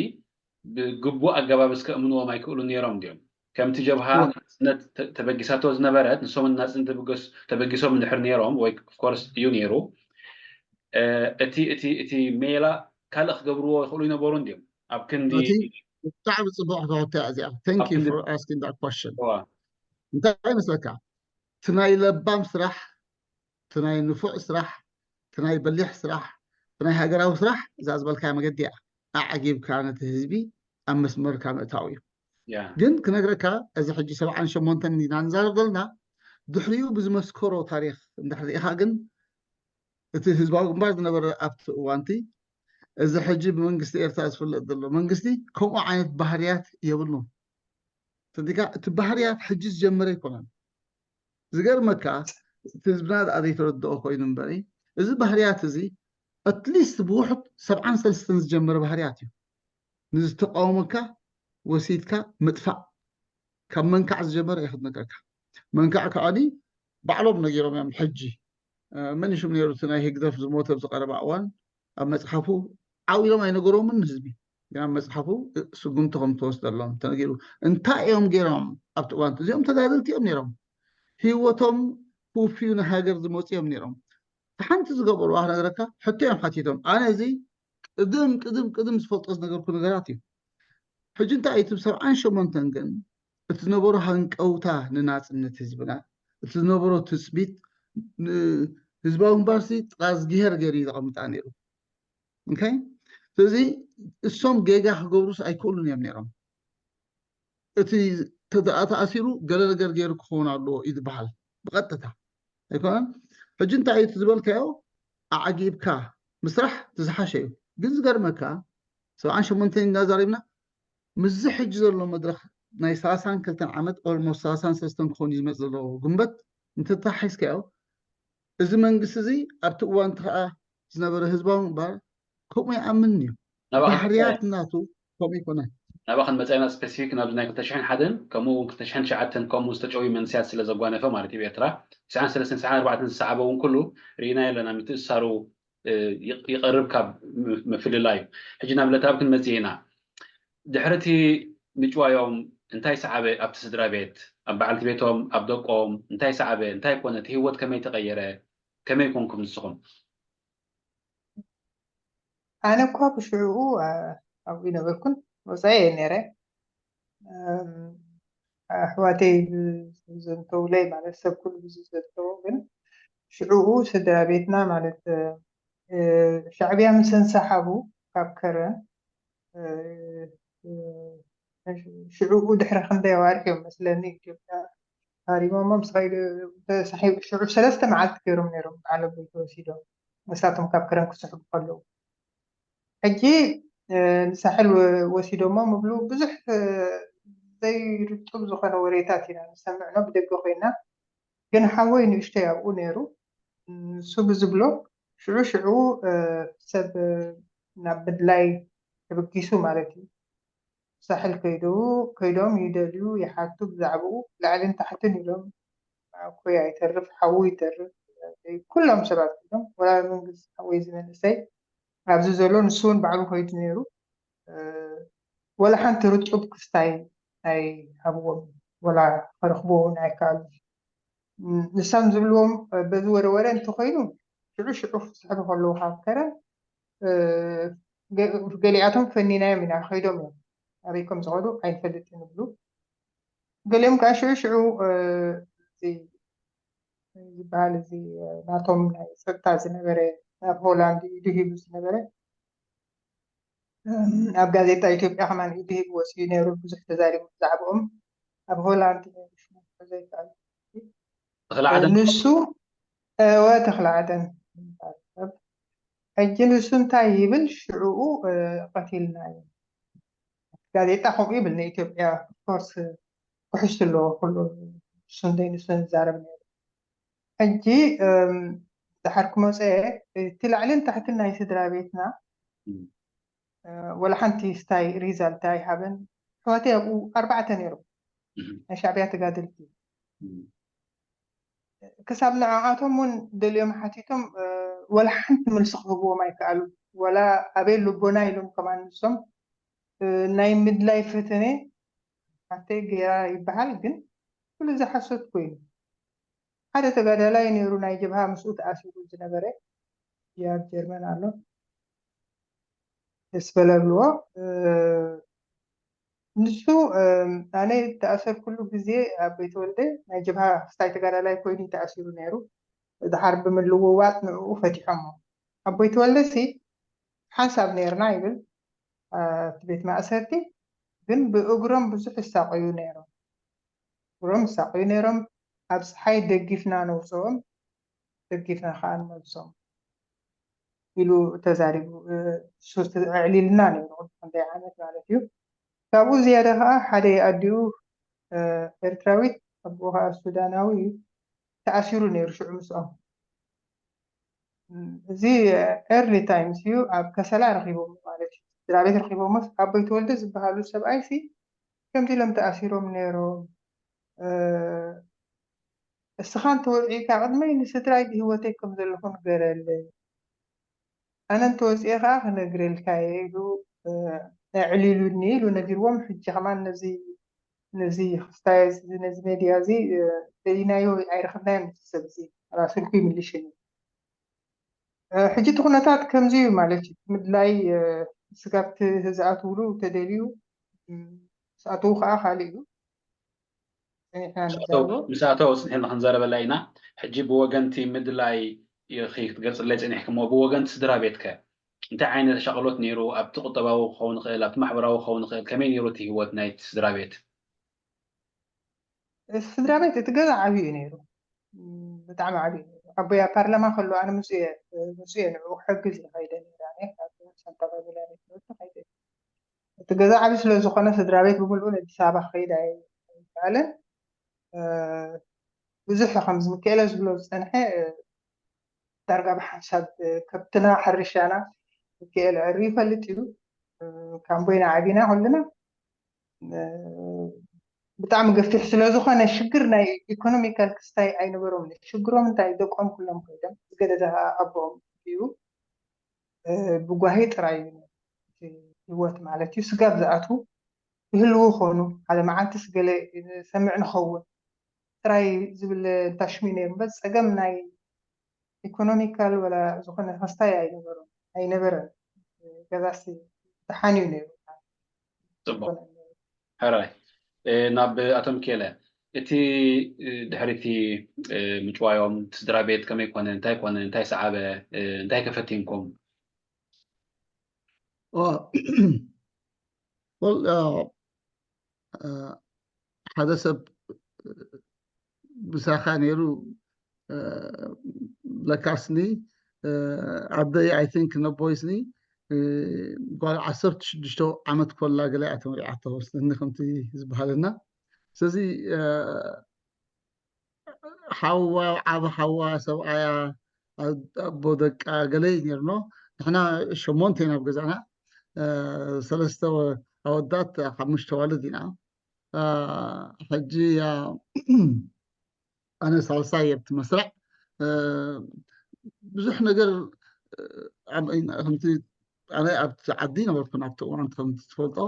ብግቡእ ኣገባብ እስከ እምንዎም ኣይክእሉ ነይሮም እንዲዮም። ከምቲ ጀብሃ ናፅነት ተበጊሳቶ ዝነበረት ንሶም ናፅነት ተበጊሶም እንድሕር ነይሮም ወይ ኦፍኮርስ እዩ ነይሩ እቲ እቲ እቲ ሜላ ካልእ ክገብርዎ ይኽእሉ ይነበሩ እንዲዮም ኣብ ክንዲ ብጣዕሚ ፅቡቅ ሕቶ እያ እዚኣ። Thank you for asking that question። እንታይ ይመስለካ እቲ ናይ ለባም ስራሕ እቲ ናይ ንፉዕ ስራሕ እቲ ናይ በሊሕ ስራሕ እቲ ናይ ሃገራዊ ስራሕ እዛ ዝበልካያ መገዲ እያ። ኣዕጊብካ ነቲ ህዝቢ ኣብ መስመርካ ምእታው እዩ። ግን ክነግረካ እዚ ሕጂ ሰብዓን ሸሞንተን ኢና ንዛረብ ዘለና ድሕሪኡ ብዝመስከሮ ታሪክ እንድሕር ርኢኻ ግን እቲ ህዝባዊ ግንባር ዝነበረ ኣብቲ እዋንቲ እዚ ሕጂ ብመንግስቲ ኤርትራ ዝፍለጥ ዘሎ መንግስቲ ከምኡ ዓይነት ባህርያት የብሉን። ተዲካ እቲ ባህርያት ሕጂ ዝጀመረ ኣይኮነን። ዝገርመካ እቲ ህዝብና ደኣ ዘይተረድኦ ኮይኑ እምበሪ እዚ ባህርያት እዚ ኣትሊስት ብውሑድ ሰብዓን ሰለስተን ዝጀመረ ባህርያት እዩ። ንዝተቃወመካ ወሲድካ ምጥፋእ ካብ መንካዕ ዝጀመረ እየ ክትነግረካ። መንካዕ ከዓኒ ባዕሎም ነጊሮም እዮም። ሕጂ መን ሽም ነይሩ እቲ ናይ ህግደፍ ዝሞተ ኣብዚ ቀረባ እዋን ኣብ መፅሓፉ ዓው ኢሎም ኣይነገሮምን ንህዝቢ ግን ኣብ መፅሓፉ ስጉምቲ ከም ተወስደሎም ተነጊሩ። እንታይ እዮም ገይሮም ኣብቲ እዋን እዚኦም ተጋደልቲ እዮም ነይሮም። ህይወቶም ክውፍዩ ንሃገር ዝመፁ እዮም ነይሮም። ሓንቲ ዝገበሩ ክነግረካ ሕቶ እዮም ሓቲቶም። ኣነ እዚ ቅድም ቅድም ቅድም ዝፈልጦ ዝነገርኩ ነገራት እዩ። ሕጂ እንታይ እቲ ብሰብዓን ሸሞንተን ግን እቲ ዝነበሮ ሃንቀውታ ንናፅነት ህዝብና እቲ ዝነበሮ ትፅቢት ህዝባዊ ግንባርሲ ጥቓ እዝግሄር ገይሩ እዩ ዘቐምጣ ነይሩ። ስለዚ እሶም ጌጋ ክገብሩስ ኣይክእሉን እዮም ነይሮም። እቲ ተኣሲሩ ገለ ነገር ገይሩ ክኸውን ኣለዎ እዩ ዝበሃል ብቐጥታ ኣይኮነን። ሕጂ እንታይ እዩ ዝበልካዮ ኣዓጊብካ ምስራሕ ዝዝሓሸ እዩ። ግን ዝገርመካ ሰብዓን ሸሞንተን እናዛሪብና ምስዚ ሕጂ ዘሎ መድረክ ናይ ሰላሳን ክልተን ዓመት ኦልሞስት ሰላሳን ሰለስተን ክኾን እዩ ዝመፅ ዘሎ ጉንበት እንተተሓሒዝካዮ እዚ መንግስቲ እዚ ኣብቲ እዋንቲ ከዓ ዝነበረ ህዝባዊ ግንባር ከምኡ ይኣምን እዩ። ባህርያት ናቱ ከምኡ ይኮነ። ናብኣ ክንመፅእ ኢና ስፔሲፊክ ናብዚ ናይ ክልተ ሽሕን ሓደን ከምኡ እውን ክልተ ሽሕን ትሽዓተን ከምኡ ዝተጨውዩ መንስያት ስለ ዘጓነፈ ማለት እዩ ኤርትራ ትስዓን ሰለስተን ትስዓን ኣርባዕተን ዝሰዓበ እውን ኩሉ ርኢናዮ ኣለና። ምትእስሳሩ ይቐርብ ካብ ምፍልላይ እዩ። ሕጂ ናብ ዕለታዊ ክንመፅእ ኢና። ድሕሪ እቲ ምጭዋዮም እንታይ ሰዓበ ኣብቲ ስድራ ቤት ኣብ በዓልቲ ቤቶም ኣብ ደቆም እንታይ ሰዓበ እንታይ ኮነ እቲ ህይወት ከመይ ተቐየረ ከመይ ኮንኩም ንስኹም? ኣነ እኳ ብሽዕኡ ኣብኡ ይነበርኩን ወፃኢ እየ ነይረ። ኣሕዋተይ ብዘንተውለይ ማለት ሰብ ኩሉ ብዝዘንተዎ ግን ሽዕኡ ስድራ ቤትና ማለት ሻዕብያ ምስ እንሰሓቡ ካብ ከረን ሽዕኡ ድሕሪ ክንደይ ኣዋርሕ እዮም መስለኒ ኢትዮጵያ ሃሪሞሞ ምስ ከይዱ ተሳሒቡ ሽዑ ሰለስተ መዓልቲ ገይሮም ነይሮም በዓል ኣቦይ ተወሲዶም ንሳቶም ካብ ከረን ክስሕቡ ከለዉ ሕጂ ንሳሕል ወሲዶሞ ምብሉ ብዙሕ ዘይርጡብ ዝኾነ ወሬታት ኢና ንሰምዕ ኖ ብደገ ኮይና ግን ሓወይ ንእሽተይ ኣብኡ ነይሩ ንሱ ብዝብሎ ሽዑ ሽዑ ሰብ ናብ ምድላይ ተበጊሱ ማለት እዩ ሳሕል ከይደው ከይዶም ይደልዩ ይሓቱ ብዛዕባኡ ላዕልን ታሕትን ኢሎም ኮያ ይተርፍ ሓዉ ይተርፍ ኩሎም ሰባት ኢሎም ወላ መንግስቲ ሓወይ ዝመንእሰይ ኣብዚ ዘሎ ንሱ እውን ባዕሉ ከይዱ ነይሩ ወላ ሓንቲ ርጡብ ክስታይ ኣይሃብዎም ወላ ከረኽብዎ እውን ኣይከኣሉ ንሳም ዝብልዎም በዚ ወረ ወረ እንተኮይኑ ሽዑ ሽዑ ክስሕቡ ከለዉ ካብ ከረን ገሊኣቶም ፈኒናዮም ኢና ከይዶም እዮም ኣበይ ከም ዝኸዱ ኣይንፈልጥን ይብሉ ገሊኦም ከዓ ሽዑ ሽዑ ዝበሃል፣ እዚ ናቶም ናይ ጸጥታ ዝነበረ፣ ናብ ሆላንድ ኢዱ ሂቡ ዝነበረ፣ ኣብ ጋዜጣ ኢትዮጵያ ከማን ኢዱ ሂቡ ወፂኡ ነይሩ። ብዙሕ ተዛሪቡ ብዛዕባኦም። ኣብ ሆላንድ ነይሩ፣ ሽሙ ክሕዞ ይከኣል። ተኽለ ዓደን ንሱ፣ እወ፣ ተኽለ ዓደን ይበሃል ሰብ። ሕጂ ንሱ እንታይ ይብል? ሽዕኡ ቀቲልናዮ። ጋዜጣ ከምኡ ይብል ንኢትዮጵያ። ኦፍኮርስ ክሕሱ ኣለዎ ኩሉ፣ ንሱ እንተይ ንሱ ንዛረብ ነይሩ። ሕጂ ድሓር ክመፀ፣ እቲ ላዕልን ታሕትን ናይ ስድራ ቤትና ወላ ሓንቲ ስታይ ሪዛልት ኣይሃበን። ኣሕዋተይ ኣብኡ ኣርባዕተ ነይሮም፣ ናይ ሻዕብያ ተጋደልቲ። ክሳብ ንዕኣቶም እውን ደልዮም ሓቲቶም፣ ወላ ሓንቲ መልሲ ክህብዎም ኣይከኣሉ። ወላ ኣበይ ልቦና ኢሎም ከማን ንሶም፣ ናይ ምድላይ ፈተነ ሓተይ ገይራ ይበሃል፣ ግን ኩሉ እዚ ሓሶት ኮይኑ። ሓደ ተጋዳላይ ነይሩ፣ ናይ ጀብሃ ምስኡ ተኣሲሩ ዝነበረ፣ ኣብ ጀርመን ኣሎ። ደስ በለብልዎ። ንሱ፣ ኣነ ተኣሰርኩሉ ግዜ ኣቦይ ተወልደ ናይ ጀብሃ ክስታይ ተጋዳላይ ኮይኑ ተኣሲሩ ነይሩ። ድሓር ብምልውዋጥ ንዕኡ ፈቲሖሞ። ኣቦይ ተወልደ ሲ ሓንሳብ ነይርና ይብል ኣብቲ ቤት ማእሰርቲ፣ ግን ብእግሮም ብዙሕ ይሳቀዩ ነይሮም። እግሮም ይሳቀዩ ነይሮም። ኣብ ፀሓይ ደጊፍና ነውፅኦም፣ ደጊፍና ከዓ ንመልሶም ኢሉ ተዛሪቡ። እሱ ኣዕሊልና ነይሩ፣ ክንደይ ዓመት ማለት እዩ። ካብኡ ዝያዳ ከዓ ሓደ ኣዲኡ ኤርትራዊት፣ ኣቦኡ ከዓ ሱዳናዊ እዩ፣ ተኣሲሩ ነይሩ ሽዑ ምስኦም። እዚ ኤርሊ ታይምስ እዩ፣ ኣብ ከሰላ ረኺቦም ማለት እዩ። ስድራ ቤት ረኺቦምስ ኣቦይ ተወልደ ዝበሃሉ ሰብኣይ ሲ ከምዚ ኢሎም ተኣሲሮም ነይሮም። እስኻ እንተወፂእካ ቅድመይ ንስድራይ ብህይወተይ ከም ዘለኹ ንገረለይ፣ ኣነ እንተወፂኤ ከዓ ክነግረልካ እየ ኢሉ ኣዕሊሉኒ ኢሉ ነጊርዎም። ሕጂ ከማን ነዚ ነዚ ክስታይ ነዚ ሜድያ እዚ ደሊናዮ ኣይረኽብናዮን፣ እቲ ሰብ እዚ ኣብ ስልኩ ይምልሽኒ። ሕጂ እቲ ኩነታት ከምዚ እዩ ማለት እዩ። ምድላይ ስጋብ ዝኣትውሉ ተደልዩ ዝኣተው ከዓ ካልእ እዩ። ምስ ኣተው ፅንሕና ክንዘረበላ ኢና። ሕጂ ብወገንቲ ምድላይ ክትገልፅለይ ፅኒሕክሞ፣ ብወገንቲ ስድራ ቤትከ እንታይ ዓይነት ሻቕሎት ነይሩ? ኣብቲ ቁጠባዊ ክኸውን ይኽእል፣ ኣብቲ ማሕበራዊ ክኸውን ይኽእል። ከመይ ነይሩ እቲ ህይወት ናይቲ ስድራ ቤት? ስድራ ቤት እቲ ገዛ ዓብዩ እዩ ነይሩ፣ ብጣዕሚ ዓብዩ ነይሩ። ኣቦይ ኣብ ፓርላማ ከሎ ኣነ ምስ እየ ምስ እየ ንዕኡ ክሕግዝ እየ ከይደ ነይረ። ኣነ ካብ ሳንታ ባቢላ ቤት ትምህርቲ ከይደ። እቲ ገዛ ዓብዩ ስለ ዝኾነ ስድራ ቤት ብምልኡ ንኣዲስ ኣበባ ክኸይድ ኣይከኣለን። ብዙሕ ከምዚ ምክኤለ ዝብሎ ዝፀንሐ ዳርጋ ብሓንሳብ ከብትና ሕርሻና ምክኤለ ዕሪ ይፈልጥ እዩ። ካምቦይና ዓቢና ኩልና ብጣዕሚ ገፊሕ ስለ ዝኾነ ሽግር ናይ ኢኮኖሚካል ክስታይ ኣይነበሮም። ሽግሮም እንታይ ደቆም ኩሎም ኮይዶም ዝገደደ ኣቦኦም እዩ ብጓሂ ጥራይ እዩ ህይወት ማለት እዩ። ስጋብ ዝኣትዉ ይህልዉ ኾኑ ሓደ መዓልትስ ገለ ሰምዕ ንኸውን ጥራይ ዝብል እንታሽሚ ነይሩ እምበር ፀገም ናይ ኢኮኖሚካል ወላ ዝኾነ ክስታይ ኣይነበሮም ኣይነበረን። ገዛሲ ደሓን እዩ ነይሩ። ፅቡቅ ሕራይ ናብ ኣቶ ምክኤለ እቲ ድሕሪቲ ምጭዋዮም ስድራ ቤት ከመይ ኮነ እንታይ ኮነ እንታይ ሰዓበ እንታይ ከፈቲንኩም? ሓደ ሰብ ምሳኻ ነይሩ ለካስኒ ኣደይ ኣይ ቲንክ ነቦይስኒ ጓል ዓሰርተ ሽዱሽተ ዓመት ኮላ ገለ እያ ተመርዓቶ መስለኒ ከምቲ ዝበሃለና። ስለዚ ሓዋ ዓብ ሓዋ ሰብኣያ ኣቦ ደቃ ገለ እዩ ነይርኖ። ንሕና ሸሞንተ ኢና ኣብ ገዛና ሰለስተ ኣወዳት ሓሙሽተ ዋልድ ኢና። ሕጂ ኣነ ሳልሳይ ኣብቲ መስርዕ ብዙሕ ነገር ከምቲ ኣነ ኣብቲ ዓዲ ነበርኩን ኣብቲ እዋን ከምቲ ትፈልጦ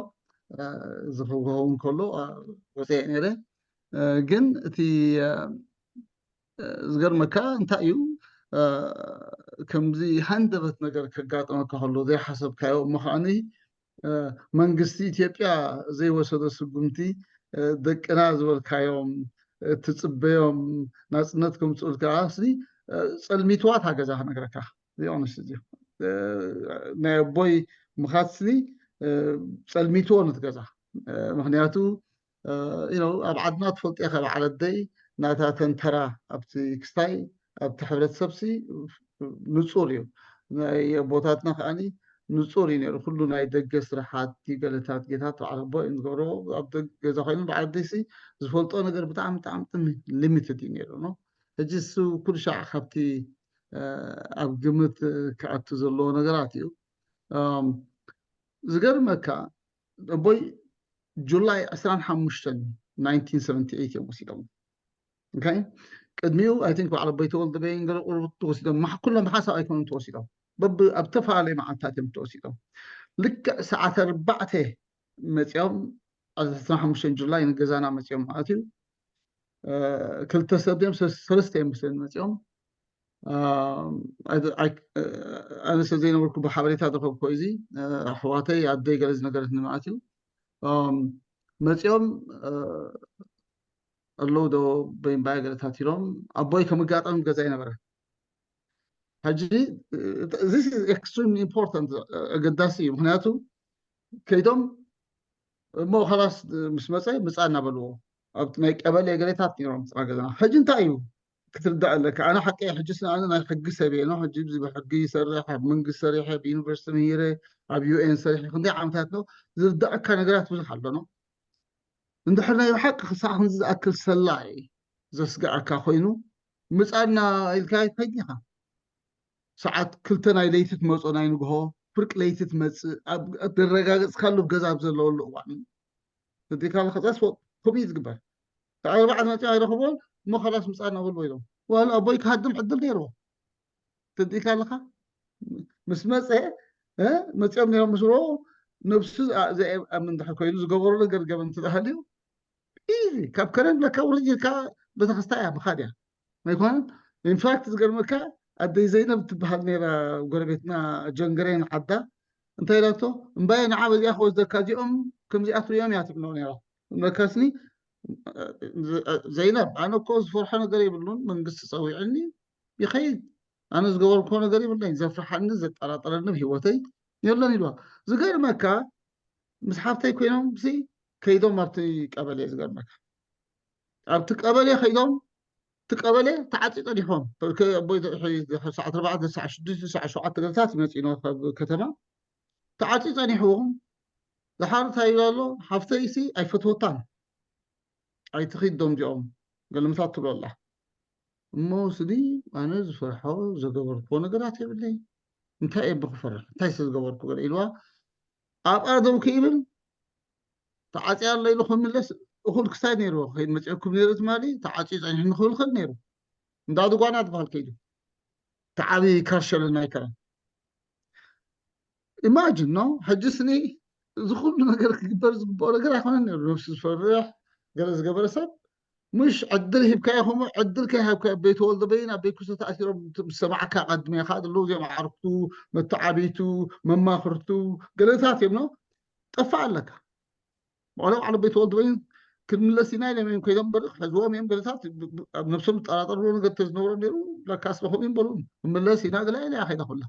ዝኸውን ከሎ ወፅአ ነይረ። ግን እቲ ዝገርመካ እንታይ እዩ ከምዚ ሃንደበት ነገር ከጋጥመካ ከሎ ዘይሓሰብካዮ እሞ ከዓኒ መንግስቲ ኢትዮጵያ ዘይወሰዶ ስጉምቲ ደቅና ዝበልካዮም ትፅበዮም ናፅነት ከምፅኡልካ ስኒ ጸልሚትዋ እታ ገዛ ክነግረካ ዚኦንስ እዚ ናይ ኣቦይ ምኻት ስኒ ጸልሚትዎ ነቲ ገዛ ምክንያቱ ኣብ ዓድና ትፈልጥያ ካብ ዓለደይ ናታ ተንተራ ኣብቲ ክስታይ ኣብቲ ሕብረተሰብሲ ንፁር እዩ ናይ ኣቦታትና ከዓኒ ንፁር እዩ ነይሩ ኩሉ ናይ ደገ ስራሓት ገለታት ጌታት በዓል ኣቦ እዮም ዝገብሮ ኣብ ገዛ ኮይኑ በዓል ኣደይሲ ዝፈልጦ ነገር ብጣዕሚ ብጣዕሚ ጥሚ ሊሚትድ እዩ ነይሩ ነው ሕጂ እሱ ኩሉ ሻዕ ካብቲ ኣብ ግምት ክኣቱ ዘለዎ ነገራት እዩ ዝገርመካ ኣቦይ ጁላይ ዕስራን ሓሙሽተን ናይንቲን ሰቨንቲ ኤይት እዮም ወሲዶም ቅድሚኡ ኣይ ቲንክ በዓል ኣቦይ ተወልደ በይን ገለ ቁርብት ተወሲዶም ኩሎም ብሓሳብ ኣይኮኑም ተወሲዶም በብ ኣብ ዝተፈላለዩ መዓልታት እዮም ተወሲዶም ልክዕ ሰዓት ኣርባዕተ መፂኦም ዕስራን ሓሙሽተን ጁላይ ንገዛና መፂኦም ማለት እዩ ክልተ ሰብ እዮም ሰለስተ እዮም መስለኒ መፂኦም ኣነ ሰብ ዘይነበርኩ ብሓበሬታ ዝረከብኩ እዚ ኣሕዋተይ ኣደይ ገለ ዝነገረትኒ ማለት እዩ መፂኦም ኣለዉ ዶ በይምባይ ገለታት ኢሎም ኣቦይ ከም ኣጋጣሚ ገዛ ይነበረ ሕጂ this is extremely important ኣገዳሲ እዩ ምክንያቱ ከይዶም እሞ ከላስ ምስ መፀ ምፃ እናበልዎ ኣብ ናይ ቀበሌ ገሌታት ነይሮም ፅራ ገዛና ሕጂ እንታይ እዩ ክትርዳእ ኣለካ ኣነ ሓቂ ሕጂ ኣነ ናይ ሕጊ ሰብ እየ ሕጂ ሕጊ ይሰርሕ ኣብ መንግስቲ ሰሪሐ ኣብ ዩኒቨርሲቲ ምሂረ ኣብ ዩኤን ሰሪሐ ክንደይ ዓመታት ነው ዝርዳእካ ነገራት ብዙሕ ኣሎ ነው እንድሕር ናይ ብሓቂ ክሳዕ ክንዚ ዝኣክል ሰላዒ ዘስግኣካ ኮይኑ ምፃና ኢልካ ይፈጊኻ ሰዓት ክልተ ናይ ለይቲ ትመፆ ናይ ንግሆ ፍርቂ ለይቲ ትመፅእ ደረጋገፅካሉ ገዛ ኣብ ዘለወሉ እዋን እዩ እዲካ ለኸፀስ ከምኡ ዝግበር ኣርባዕተ መፂኦም ኣይረኽቦን እሞ ከላስ ምፃና በልዎ ኢሎም ዋላ ኣቦይ ክሃድም ዕድል ነይርዎ ትዲካ ኣለካ ምስ መፀ መፂኦም ነይሮም ምስ ነብሱ ዘእብ ኣምን ድሕር ኮይኑ ዝገበሩ ነገር ገበን ትባህል እዩ ኢዚ ካብ ከረን ብለካ ውርጅ ኢልካ ቤተክርስታ እያ ምኻድ እያ ኣይኮነን ኢንፋክት ዝገርመካ ኣደይ ዘይነብ ትበሃል ነይራ ጎረቤትና ጀንገሬን ዓዳ እንታይ ኢላቶ እምባየ ንዓ በዚኣ ክወስደካ እዚኦም ከምዚኣ ትሪኦም እያ ትብሎ ነይራ እምበካስኒ ዘይነብ ኣነ እኮ ዝፈርሖ ነገር የብሉን መንግስቲ ፀዊዕኒ ይኸይድ ኣነ ዝገበርኮ ነገር የብለይ ዘፍርሓኒ ዘጠራጠረኒ ህይወተይ የለን ኢልዋ ዝገርመካ ምስ ሓፍተይ ኮይኖም ሲ ከይዶም ኣብቲ ቀበሌ ዝገርመካ ኣብቲ ቀበሌ ከይዶም እቲ ቀበሌ ተዓፂ ፀኒሖም ሰዓት ኣርባዕተ ሰዓት ሽዱሽተ ሰዓት ሸውዓተ ገለታት ይመፅኡ ካብ ከተማ ተዓፂ ፀኒሕዎም ዝሓር እንታይ ይብላ ኣሎ ሓፍተይሲ ኣይፈትወታን ኣይትኺድ ዶም ዚኦም ገልምታት ትብሎ ኣላ እሞ ስዲ ኣነ ዝፈርሖ ዘገበርክዎ ነገራት የብለይ እንታይ እየ ብክፈርሕ እንታይ ስለ ዝገበርኩ ገለ ኢልዋ ኣብኣ ደው ከይብል ተዓፅያ ኣሎ ኢሉ ክምለስ እኹል ክሳይ ነይርዎ ከይድ መፅአኩም ነይሩ ትማሊ ተዓፅዩ ፀኒሕኒ ክብል ክእል ነይሩ እንዳ ድጓና ትበሃል ከይዱ ተዓቢ ካርሸልን ኣይከረን ኢማጅን ነው ሕጂ ስኒ እዚ ኩሉ ነገር ክግበር ዝግብኦ ነገር ኣይኮነን ነሩ ነብሲ ዝፈርሕ ገለ ዝገበረ ሰብ ምሽ ዕድል ሂብካ ይኹም ዕድል ከይሃብካ ቤት ወልደ በይን ኣብ ቤት ኩሰ ተኣሲሮም ዝሰማዕካ ቀድሜ ካድሉ እዚኦም ዓርኩ መተዓቢቱ መማኽርቱ ገለታት እዮም ነው ጠፋ ኣለካ ባዕሎም ዓለ ቤት ወልደ በይን ክንምለስ ኢና ኢሎም እዮም ኮይዶም በሪ ክሕዝዎም እዮም ገለታት ኣብ ነብሶም ዝጠራጠርዎ ነገር ተዝነበሮም ነሩ ለካስ ለኹም እዮም በሉ ምለስ ኢና ገላ ኢለ ከይዳ ኩላ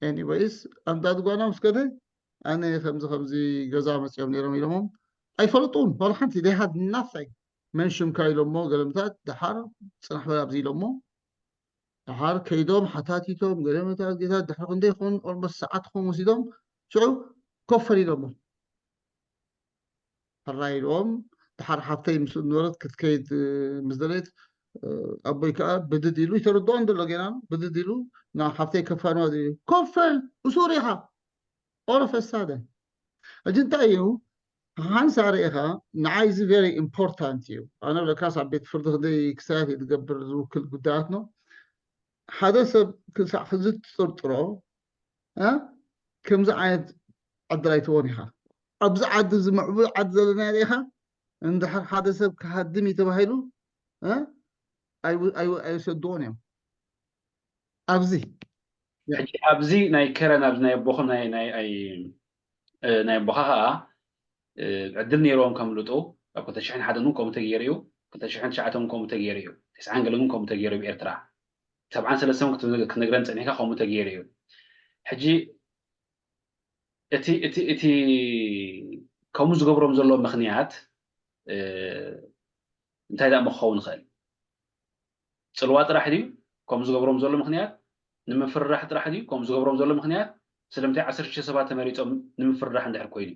ኤኒወይስ ኣምዳድ ጓና ምስ ከደ ኣነ ከምዚ ከምዚ ገዛ መፅኦም ነይሮም ኢሎሞም ኣይፈልጡን ዋላ ሓንቲ they had nothing መንሽምካ ኢሎሞ ገለምታት ድሓር ፅናሕ በል ኣብዚ ኢሎሞ ድሓር ከይዶም ሓታቲቶም ገለመታት ጌታት ድሕሪ ክንደይ ክኾኑ ኦልሞስት ሰዓት ክኾኑ ወሲዶም ሽዑ ኮፈር ኢሎሞ ሕራይ ኢልዎም ድሓር ሓፍተይ ምስ ነበረት ክትከይድ ምስ ደለየት ኣቦይ ከዓ ብድድ ኢሉ ይተረድኦ እንደሎ ጌና ብድድ ኢሉ ናብ ሓፍተይ ከፋንዋ ኮፈል እሱር ኢኻ ኦረፈሳደ ሕጂ እንታይ እዩ ሓንሳ ርኢኻ ንዓይ እዚ very important እዩ ኣነ ብለካስ ኣብ ቤት ፍርዲ ክንደይ ክሳያት እዩ ዝገብር ዝውክል ጉዳያት ነው ሓደ ሰብ ክሳዕ ክዚ ትጥርጥሮ ከምዚ ዓይነት ዕድል ኣይትቦን ኢኻ ኣብዚ ዓዲ እዚ ምዕቡል ዓዲ ዘለና ርኢኻ እንድሕር ሓደ ሰብ ክሃድም እዩ ተባሂሉ ኣይወሰድዎን እዮም ኣብዚ ኣብዚ ናይ ከረን ኣብዚ ናይ ኣቦኹም ናይ ኣቦኻ ከዓ ዕድል ነይርዎም ከምልጡ ኣብ ክልተ ሽሕን ሓደን እውን ከምኡ ተገይሩ እዩ ክልተ ሽሕን ትሽዓተን ከምኡ ተገይሩ እዩ። ተስዓን ገለን እውን ከምኡ ተገይሩ ኣብ ኤርትራ። ሰብዓን ሰለስተን ክትነግረን ጸኒሕካ ከምኡ ተገይሩ እዩ። ሕጂ እቲ እቲ እቲ ከምኡ ዝገብሮም ዘሎ ምኽንያት እንታይ ደኣ ክኸውን ይኽእል? ጽልዋ ጥራሕ ድዩ ከምኡ ዝገብሮም ዘሎ ምኽንያት? ንምፍርራሕ ጥራሕ ድዩ ከምኡ ዝገብሮም ዘሎ ምኽንያት? ስለምንታይ ዓሰርተ ሽዱሽተ ሰባት ተመሪጾም ንምፍርራሕ እንድሕር ኮይኑ?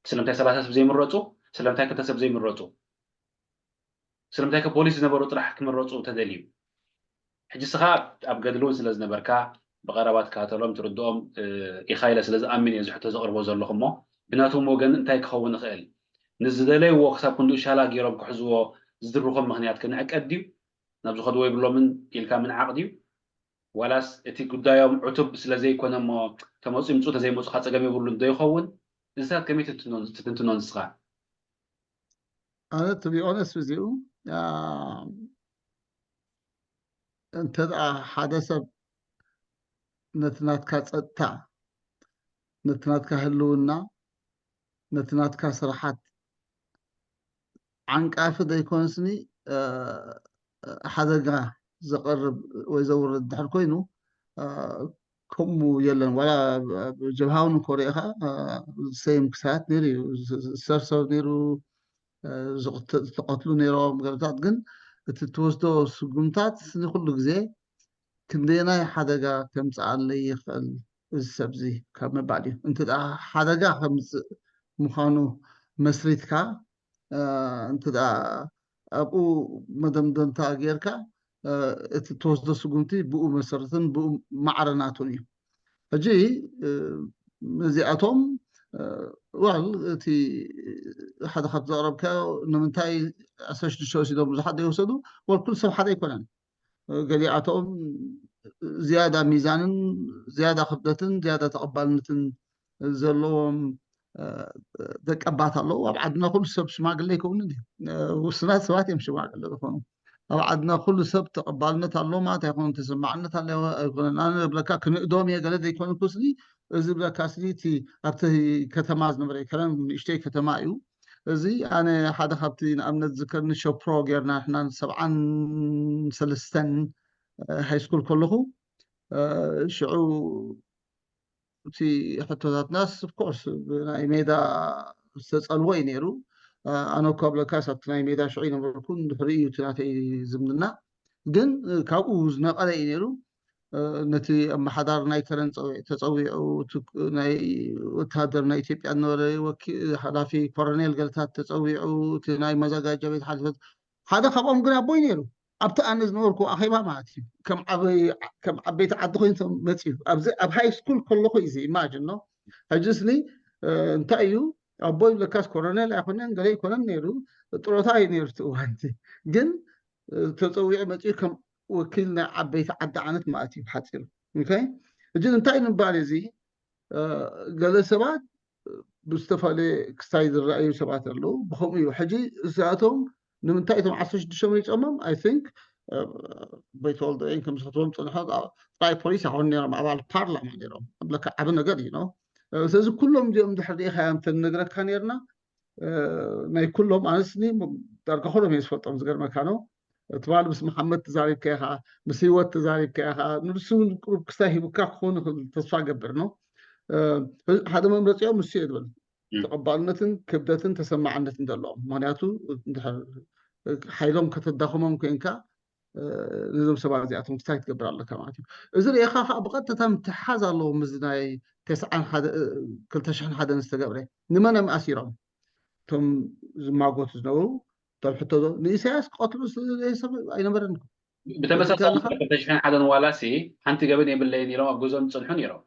ስለምንታይ ሰላሳ ሰብ ዘይምረጹ? ስለምንታይ ክልተ ሰብ ዘይምረጹ? ስለምንታይ ከ ፖሊስ ዝነበሩ ጥራሕ ክምረጹ ተደልዩ? ሕጂ ስኻ ኣብ ገድሊ እውን ስለ ዝነበርካ ብቐረባ ትከታተሎም ትርድኦም ኢኻ ኢለ ስለ ዝኣምን እየ ዝሕቶ ዘቕርቦ ዘለኹ። እሞ ብናቶም ወገን እንታይ ክኸውን ይኽእል? ንዝደለይዎ ክሳብ ክንድኡ ሻላ ገይሮም ክሕዝዎ ዝድርኾም ምኽንያት ከ ንዕቀት ድዩ? ናብ ዝኸድዎ የብሎምን ኢልካ ምንዓቕ ድዩ? ዋላስ እቲ ጉዳዮም ዕቱብ ስለ ዘይኮነ እሞ ተመፁ ይምፁ ተዘይመፁ ካ ፀገም የብሉን ዶ ይኸውን? እዚታት ከመይ ትትንትኖ ንስኻ? ኣነ to be honest with you እንተ ሓደ ሰብ ነቲ ናትካ ፀጥታ ነቲ ናትካ ህልውና ነቲ ናትካ ስራሓት ዓንቃፊ ዘይኮነስኒ ሓደጋ ዘቐርብ ወይ ዘውርድ ድሕር ኮይኑ ከምኡ የለን። ዋላ ጀብሃውን ኮሪኤኻ ሰይም ክሳያት ነይሩ እዩ ዝሰርሰር ነይሩ ዝተቐትሉ ነይሮም ገለታት ግን እቲ ትወስዶ ስጉምታት ንኩሉ ግዜ ክንደየናይ ሓደጋ ከምፅኣለይ ይኽእል እዚ ሰብዚ ካብ ምባል እዩ። እንተ ሓደጋ ከምፅእ ምዃኑ መስሪትካ እንተ ኣብኡ መደምደምታ ጌርካ እቲ ትወስዶ ስጉምቲ ብኡ መሰረትን ብኡ ማዕረ ናቱን እዩ። ሕጂ እዚኣቶም ዋል እቲ ሓደ ካብ ዘቕረብካዮ ንምንታይ ዓሰርተ ሽዱሽተ ወሲዶም ብዙሓት ዘይወሰዱ ወል ኩሉ ሰብ ሓደ ኣይኮነን። ገሊኣቶም ዝያዳ ሚዛንን ዝያዳ ክብደትን ዝያዳ ተቐባልነትን ዘለዎም ደቀባት ኣለዉ። ኣብ ዓድና ኩሉ ሰብ ሽማግለ ይከውንን እዩ። ውስናት ሰባት እዮም ሽማግለ ዝኾኑ። ኣብ ዓድና ኩሉ ሰብ ተቐባልነት ኣለዎ ማለት ኣይኮነን፣ ተሰማዕነት ኣለዎ ኣይኮነን። ኣነ ብለካ ክንእዶም እየ ገለ ዘይኮነ ኩስኒ እዚ ብለካ ስኒ እቲ ኣብቲ ከተማ ዝነበረ ከረን ንእሽተይ ከተማ እዩ። እዚ ኣነ ሓደ ካብቲ ንኣብነት ዝከርኒ ሸፕሮ ጌርና ንሕና ሰብዓን ሰለስተን ሃይስኩል ከለኹ ሽዑ እቲ ሕቶታትናስ ኦፍኮርስ ብናይ ሜዳ ዝተፀልዎ እዩ ነይሩ። ኣነ እኳ ብለካስ ኣብቲ ናይ ሜዳ ሽዑ ይነበርኩን ድሕሪ እዩ እቲ ናተይ ዝምድና ግን ካብኡ ዝነቐለ እዩ ነይሩ። ነቲ ኣመሓዳሪ ናይ ከረን ተፀዊዑ ናይ ወታደር ናይ ኢትዮጵያ ዝነበረ ሓላፊ ኮረኔል ገለታት ተፀዊዑ እቲ ናይ መዘጋጃ ቤት ሓላፊ ሓደ ካብኦም ግን ኣቦይ ነይሩ። ኣብቲ ኣነ ዝነበርኩ ኣኼባ ማለት እዩ ከም ዓበይቲ ዓዲ ኮይኑ መፅዩ ኣብዚ ኣብ ሃይ ስኩል ከለኹ እዩ ኢማጅን ነው። ሕጂ ስኒ እንታይ እዩ ኣቦይ ለካስ ኮረኔል ኣይኮነን ገለ ኣይኮነን ነይሩ፣ ጥሮታ እዩ ነይሩ እቲ እዋንቲ ግን ተፀዊዑ መፅዩ ከም ወኪል ናይ ዓበይቲ ዓዲ ዓይነት ማለት እዩ ሓፂሩ። ሕጂ እንታይ ንምባል እዚ ገለ ሰባት ብዝተፈላለየ ክስታይ ዝረኣዩ ሰባት ኣለዉ። ብከምኡ እዩ ሕጂ እዚኣቶም ንምንታይ እቶም ዓሰርተ ሽዱሽተ መሪፆሞም? I think ኣቦይ ተወልደ ከም ዝኸትቦም ፅንሖ ጥራይ ፖሊስ ኣይኮኑ ነይሮም፣ ኣባል ፓርላማ ነይሮም። ብለካ ዓቢ ነገር እዩ ነው። ስለዚ ኩሎም እዚኦም ድሕር ሪኢኻዮም ተንነግረካ ነይርና ናይ ኩሎም ኣነስኒ ዳርጋ ኩሎም እየ ዝፈልጦም። ዝገርመካ ነው ትባል ምስ መሓመድ ተዛሪብካ ኢኻ፣ ምስ ህይወት ተዛሪብካ ኢኻ። ንሱ እውን ቅሩብ ክስታይ ሂቡካ ክኸውን ይኽእል ተስፋ ገብር ነው። ሓደ መምረፂኦም ንሱ እየ ዝብል ተቐባልነትን ክብደትን ተሰማዕነትን ዘለዎም። ምክንያቱ ሓይሎም ከተዳኽሞም ኮይንካ ነዞም ሰባት እዚኣቶም ክስታይ ክትገብር ኣለካ ማለት እዩ። እዚ ርኢኻ ከዓ ብቐጥታ ምትሓዝ ኣለዎ ምስ ናይ ተስዓን ክልተ ሽሕን ሓደን ዝተገብረ ንመን እዮም ኣሲሮም? እቶም ዝማጎቱ ዝነበሩ እቶም ሕቶ ንኢሳያስ ክቐትሉ ሰብ ኣይነበረን። ብተመሳሳሊ ክልተ ሽሕን ሓደን ዋላ ሲ ሓንቲ ገበን የብለይን ኢሎም ኣብ ገዝኦም ዝፀንሑ ነይሮም።